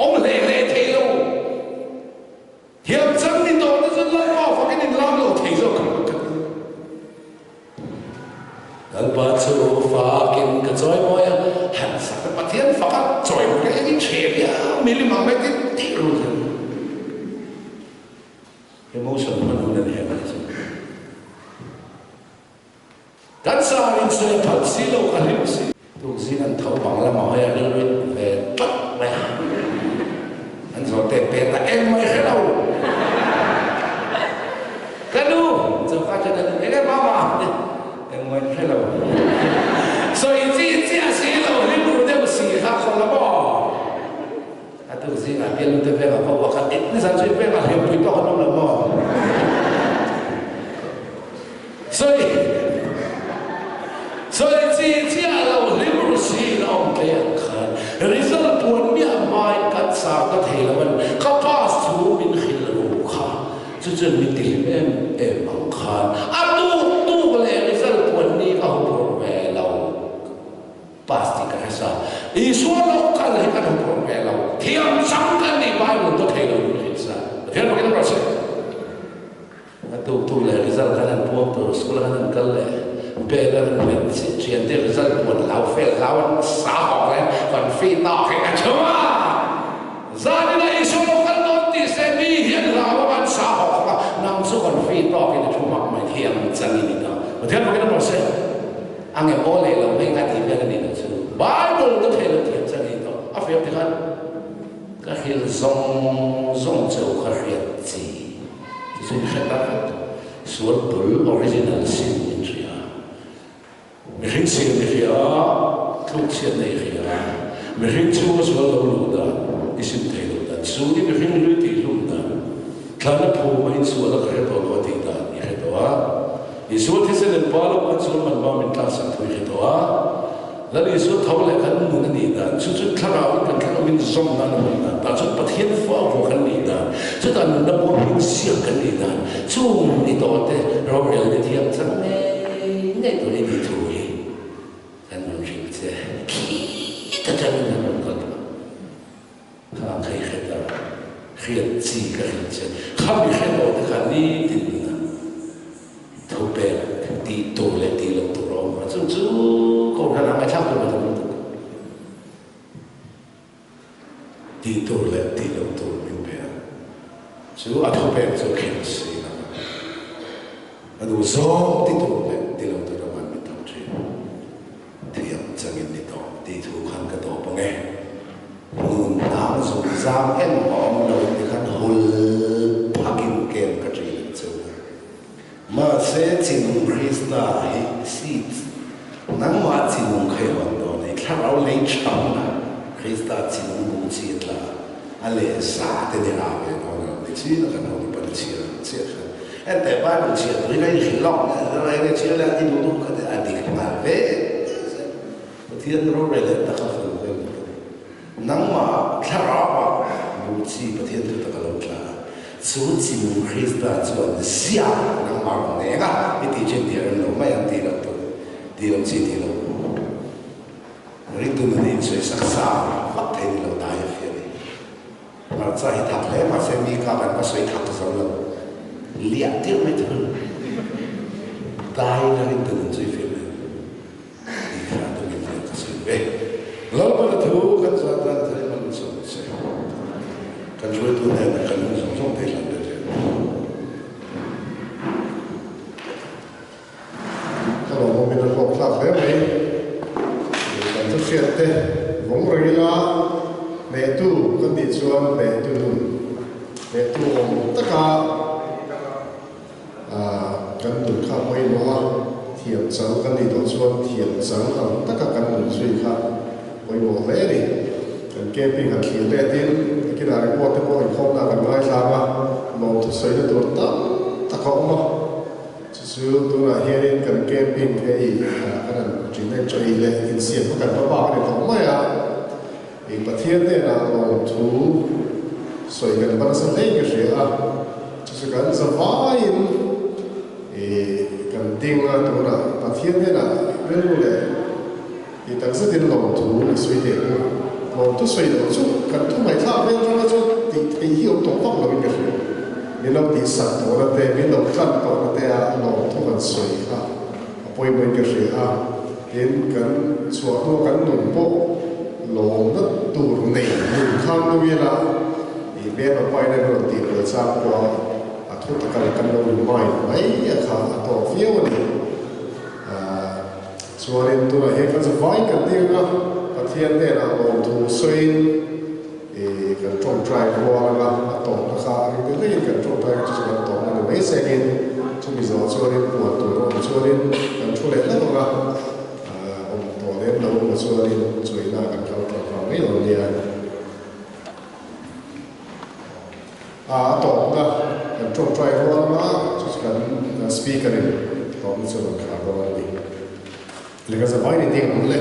awm hle hle thei lo. Thiam chang ni tawh te chuan Lalpa fakin in lam lo thei zawk ang ka ti. Lalpa chu fakin ka chawi mawi a, han sak a, Pathian faka chawi mawi ka engin chhe viau, milim ang mai tin tih rul hian. Emotion hman hun a ni em ani chu. Kan sar in sawi phal si lo ka hlim si. Tukzing an tho bang lamah hawi a rilru ve tlat mai a, an zawh tet tet a, eng mai hre lo. Ka nu, choka chu ka nu, eng e mama, eng mai hre lo. Sawi chi chiah si lo, hlim ru deuh si kha khaw la maw? A tukzingah bialnu te vengah ka uak a, nizan chu i vengah hliampui tawk an awm lo maw? Sawi sawi chi chiah lo hlim ru si in a awm tlei ang khan result puan miah hmain kan sang ta thei lo an ka pass thu min hrilh ru kha chu chuan min ti hlim em em ang khan a tuk tuk leh result puan ni ka huphurh ve lo pass tih ka hre sa Isua lo kal hi kan huphurh ve lo thiam chang kan nih Bible ka thei lo min hrilh sa Pathian pakin a rawn sawi. A tuktu leh result khan an puang tur school khan an kal leh bel an han met thian te result puan hlau fel hlau an sa hawk leh kan fi tawk hi a chhung a zanin ah Isua lo kal dawn tih se mi hian hlau a kan sa hawk a nang chu kan fi tawk in a thu hmak mai thiam chang i ni ta Pathian pakin a rawn sawi a nge aw leh lo mai kha tih vel a ni lo chu Bible ka thei lo thiam chang i ni tawh a fiam ti khan ka hrilh zawng zawng cheu kha hriat chi. Tichuan hre tak tak sual bul, original sin, in hria. Mihring siam i hria a, tluk chhiatna i hria a, mihring chhunga sual lo luh dan, i sim thei loh dan, chu i mihring hlui tih hlum dan, thlana phum a insual a ka hre tawh lo a tih dan i hre tawh a, Isua thisen in pa lo khan sual man ba min tlaksak thu i hre tawh a. Lal Isua tho leh kan nun a nih dan, chu chu thlarau in kan thlarau min zawm nan a hman dan, tah chuan Pathian fa vuah kan nih dan, chutah nunna buang hming siam kan nih dan, chung ni tawh te rorel ni thiam chang ngei ngei tur i tih thu hi kan rawn hrilh che. Khi ta tangin kan rawn kal phah. Kha kha i hret a, hriat chi ka hrilh che. Kha mi hre tawh te kha nitin nuna thu pek tih tur leh tih loh tur a awm a, chu chu kohhran ah ngaihthlak tur ka tam lutuk. Tih tur leh tih loh tur min pe a, chu a thu pek chu khen si lo a, a duh zawng ti tur leh ti lo tur a man min tho thin. Thiam changin ni tawh tih thu khan ka tawp ang e. Nun dang zung zang em a awm lo in tikhan hul phakin kem ka ṭin ang che u. Mahse chinung Krista hi seeds, nangmah chinung kha. thei hawn dawn a, i thlarau lei chhamna Krista chi nung bu chi a tla a leh za te ni rah ve dawn a lo ni chin a kan ho ni pan chhiar ang chiah khan enteh Bible chhiar tur hi ka inhrilh lawk hle enge chhiar leh a ti duh duh kha te a dik nghal ve Pathian rorel leh taka fel vel ka ni. Nangmah thlarauah bu chi Pathian thu tak a lo tla a, chu chi nung Krista chuan ziah nangmah rawn neng a, i tih chin tih a rem lo mai ang tih loh tur, tih loh chi tih loh ringtu nun insawi sak sa vak thei ni lo dai a fiah a ni. Hmarcha hi thak hle mahse mi kha kan va sawi thak zo lo, liah tir mai thung dai la ringtu nun chu i fiah mai ang. Tih kha a tum in ka sawi ve. Lalpana thu kan zat dan thar in an sawi se. Kan hruaitu hnenah kan lung zawng zawng te hlan ve zel. Ka lawmawm in a hlawk thlak hle mai. Kan thu hriat te vawng reng ila hnehtu kan tih chuan hnehtu nun, hnehtu awm taka Kan nun kha pawimawh a, thiam chang kan nih tawh chuan thiam chang ang taka kan nun zui kha pawimawh hle a ni. Kan camping han thlir letin nakinah report te pawh inkhawmna kan ngaithlang a, lawmthu sawina tur tam tak a awm a. Chu chu tunah hianin kan camping hei kan han ṭin en chaw ei leh insiam kha kan va bak a ni tawh mai a. I Pathian hnenah lawmthu sawi kan va nasa hle ka hria a, chu chu kan zavaiin i kan ding a, tunah Pathian hnenah rilru leh i takzetin lawmthu i sawi teh u. Lawmthu sawi loh chu kan thu ngaihthlak vel ranga chu tih theih hi awm tawh vak loin ka hria. Min lo tihsak tawhna te, min lo tlan tawhna te a lawmthu kan sawi kha a pawimawhin ka hria a. Tin, kan chhuah hnua kan nun pawh lawmna tur nei nun khan nu ila i hmel a pain a rawn tih pel chang pawh a, a thu taka la kan lo remind mai a kha a tawk viau a ni. Chuanin tunah hian kan zavai kan ding anga Pathian hnenah lawmthu sawiin i kan tawngtai rual anga a tawpna kha a ring tel dakin kan tawngtai chu chu kan tawpna ni mai sengin chumi zawh chuanin puan tur a awm chuanin kan thu leh hlauh anga awm tawh lem lo emaw chuanin chawihna kan kal tlang vang mai lo nia. A a tawpna kan tawngtai rual anga chu chu kan speaker in tawpna chu a rawn khar dawn a ni. Lehkha zavai ni ding ang le.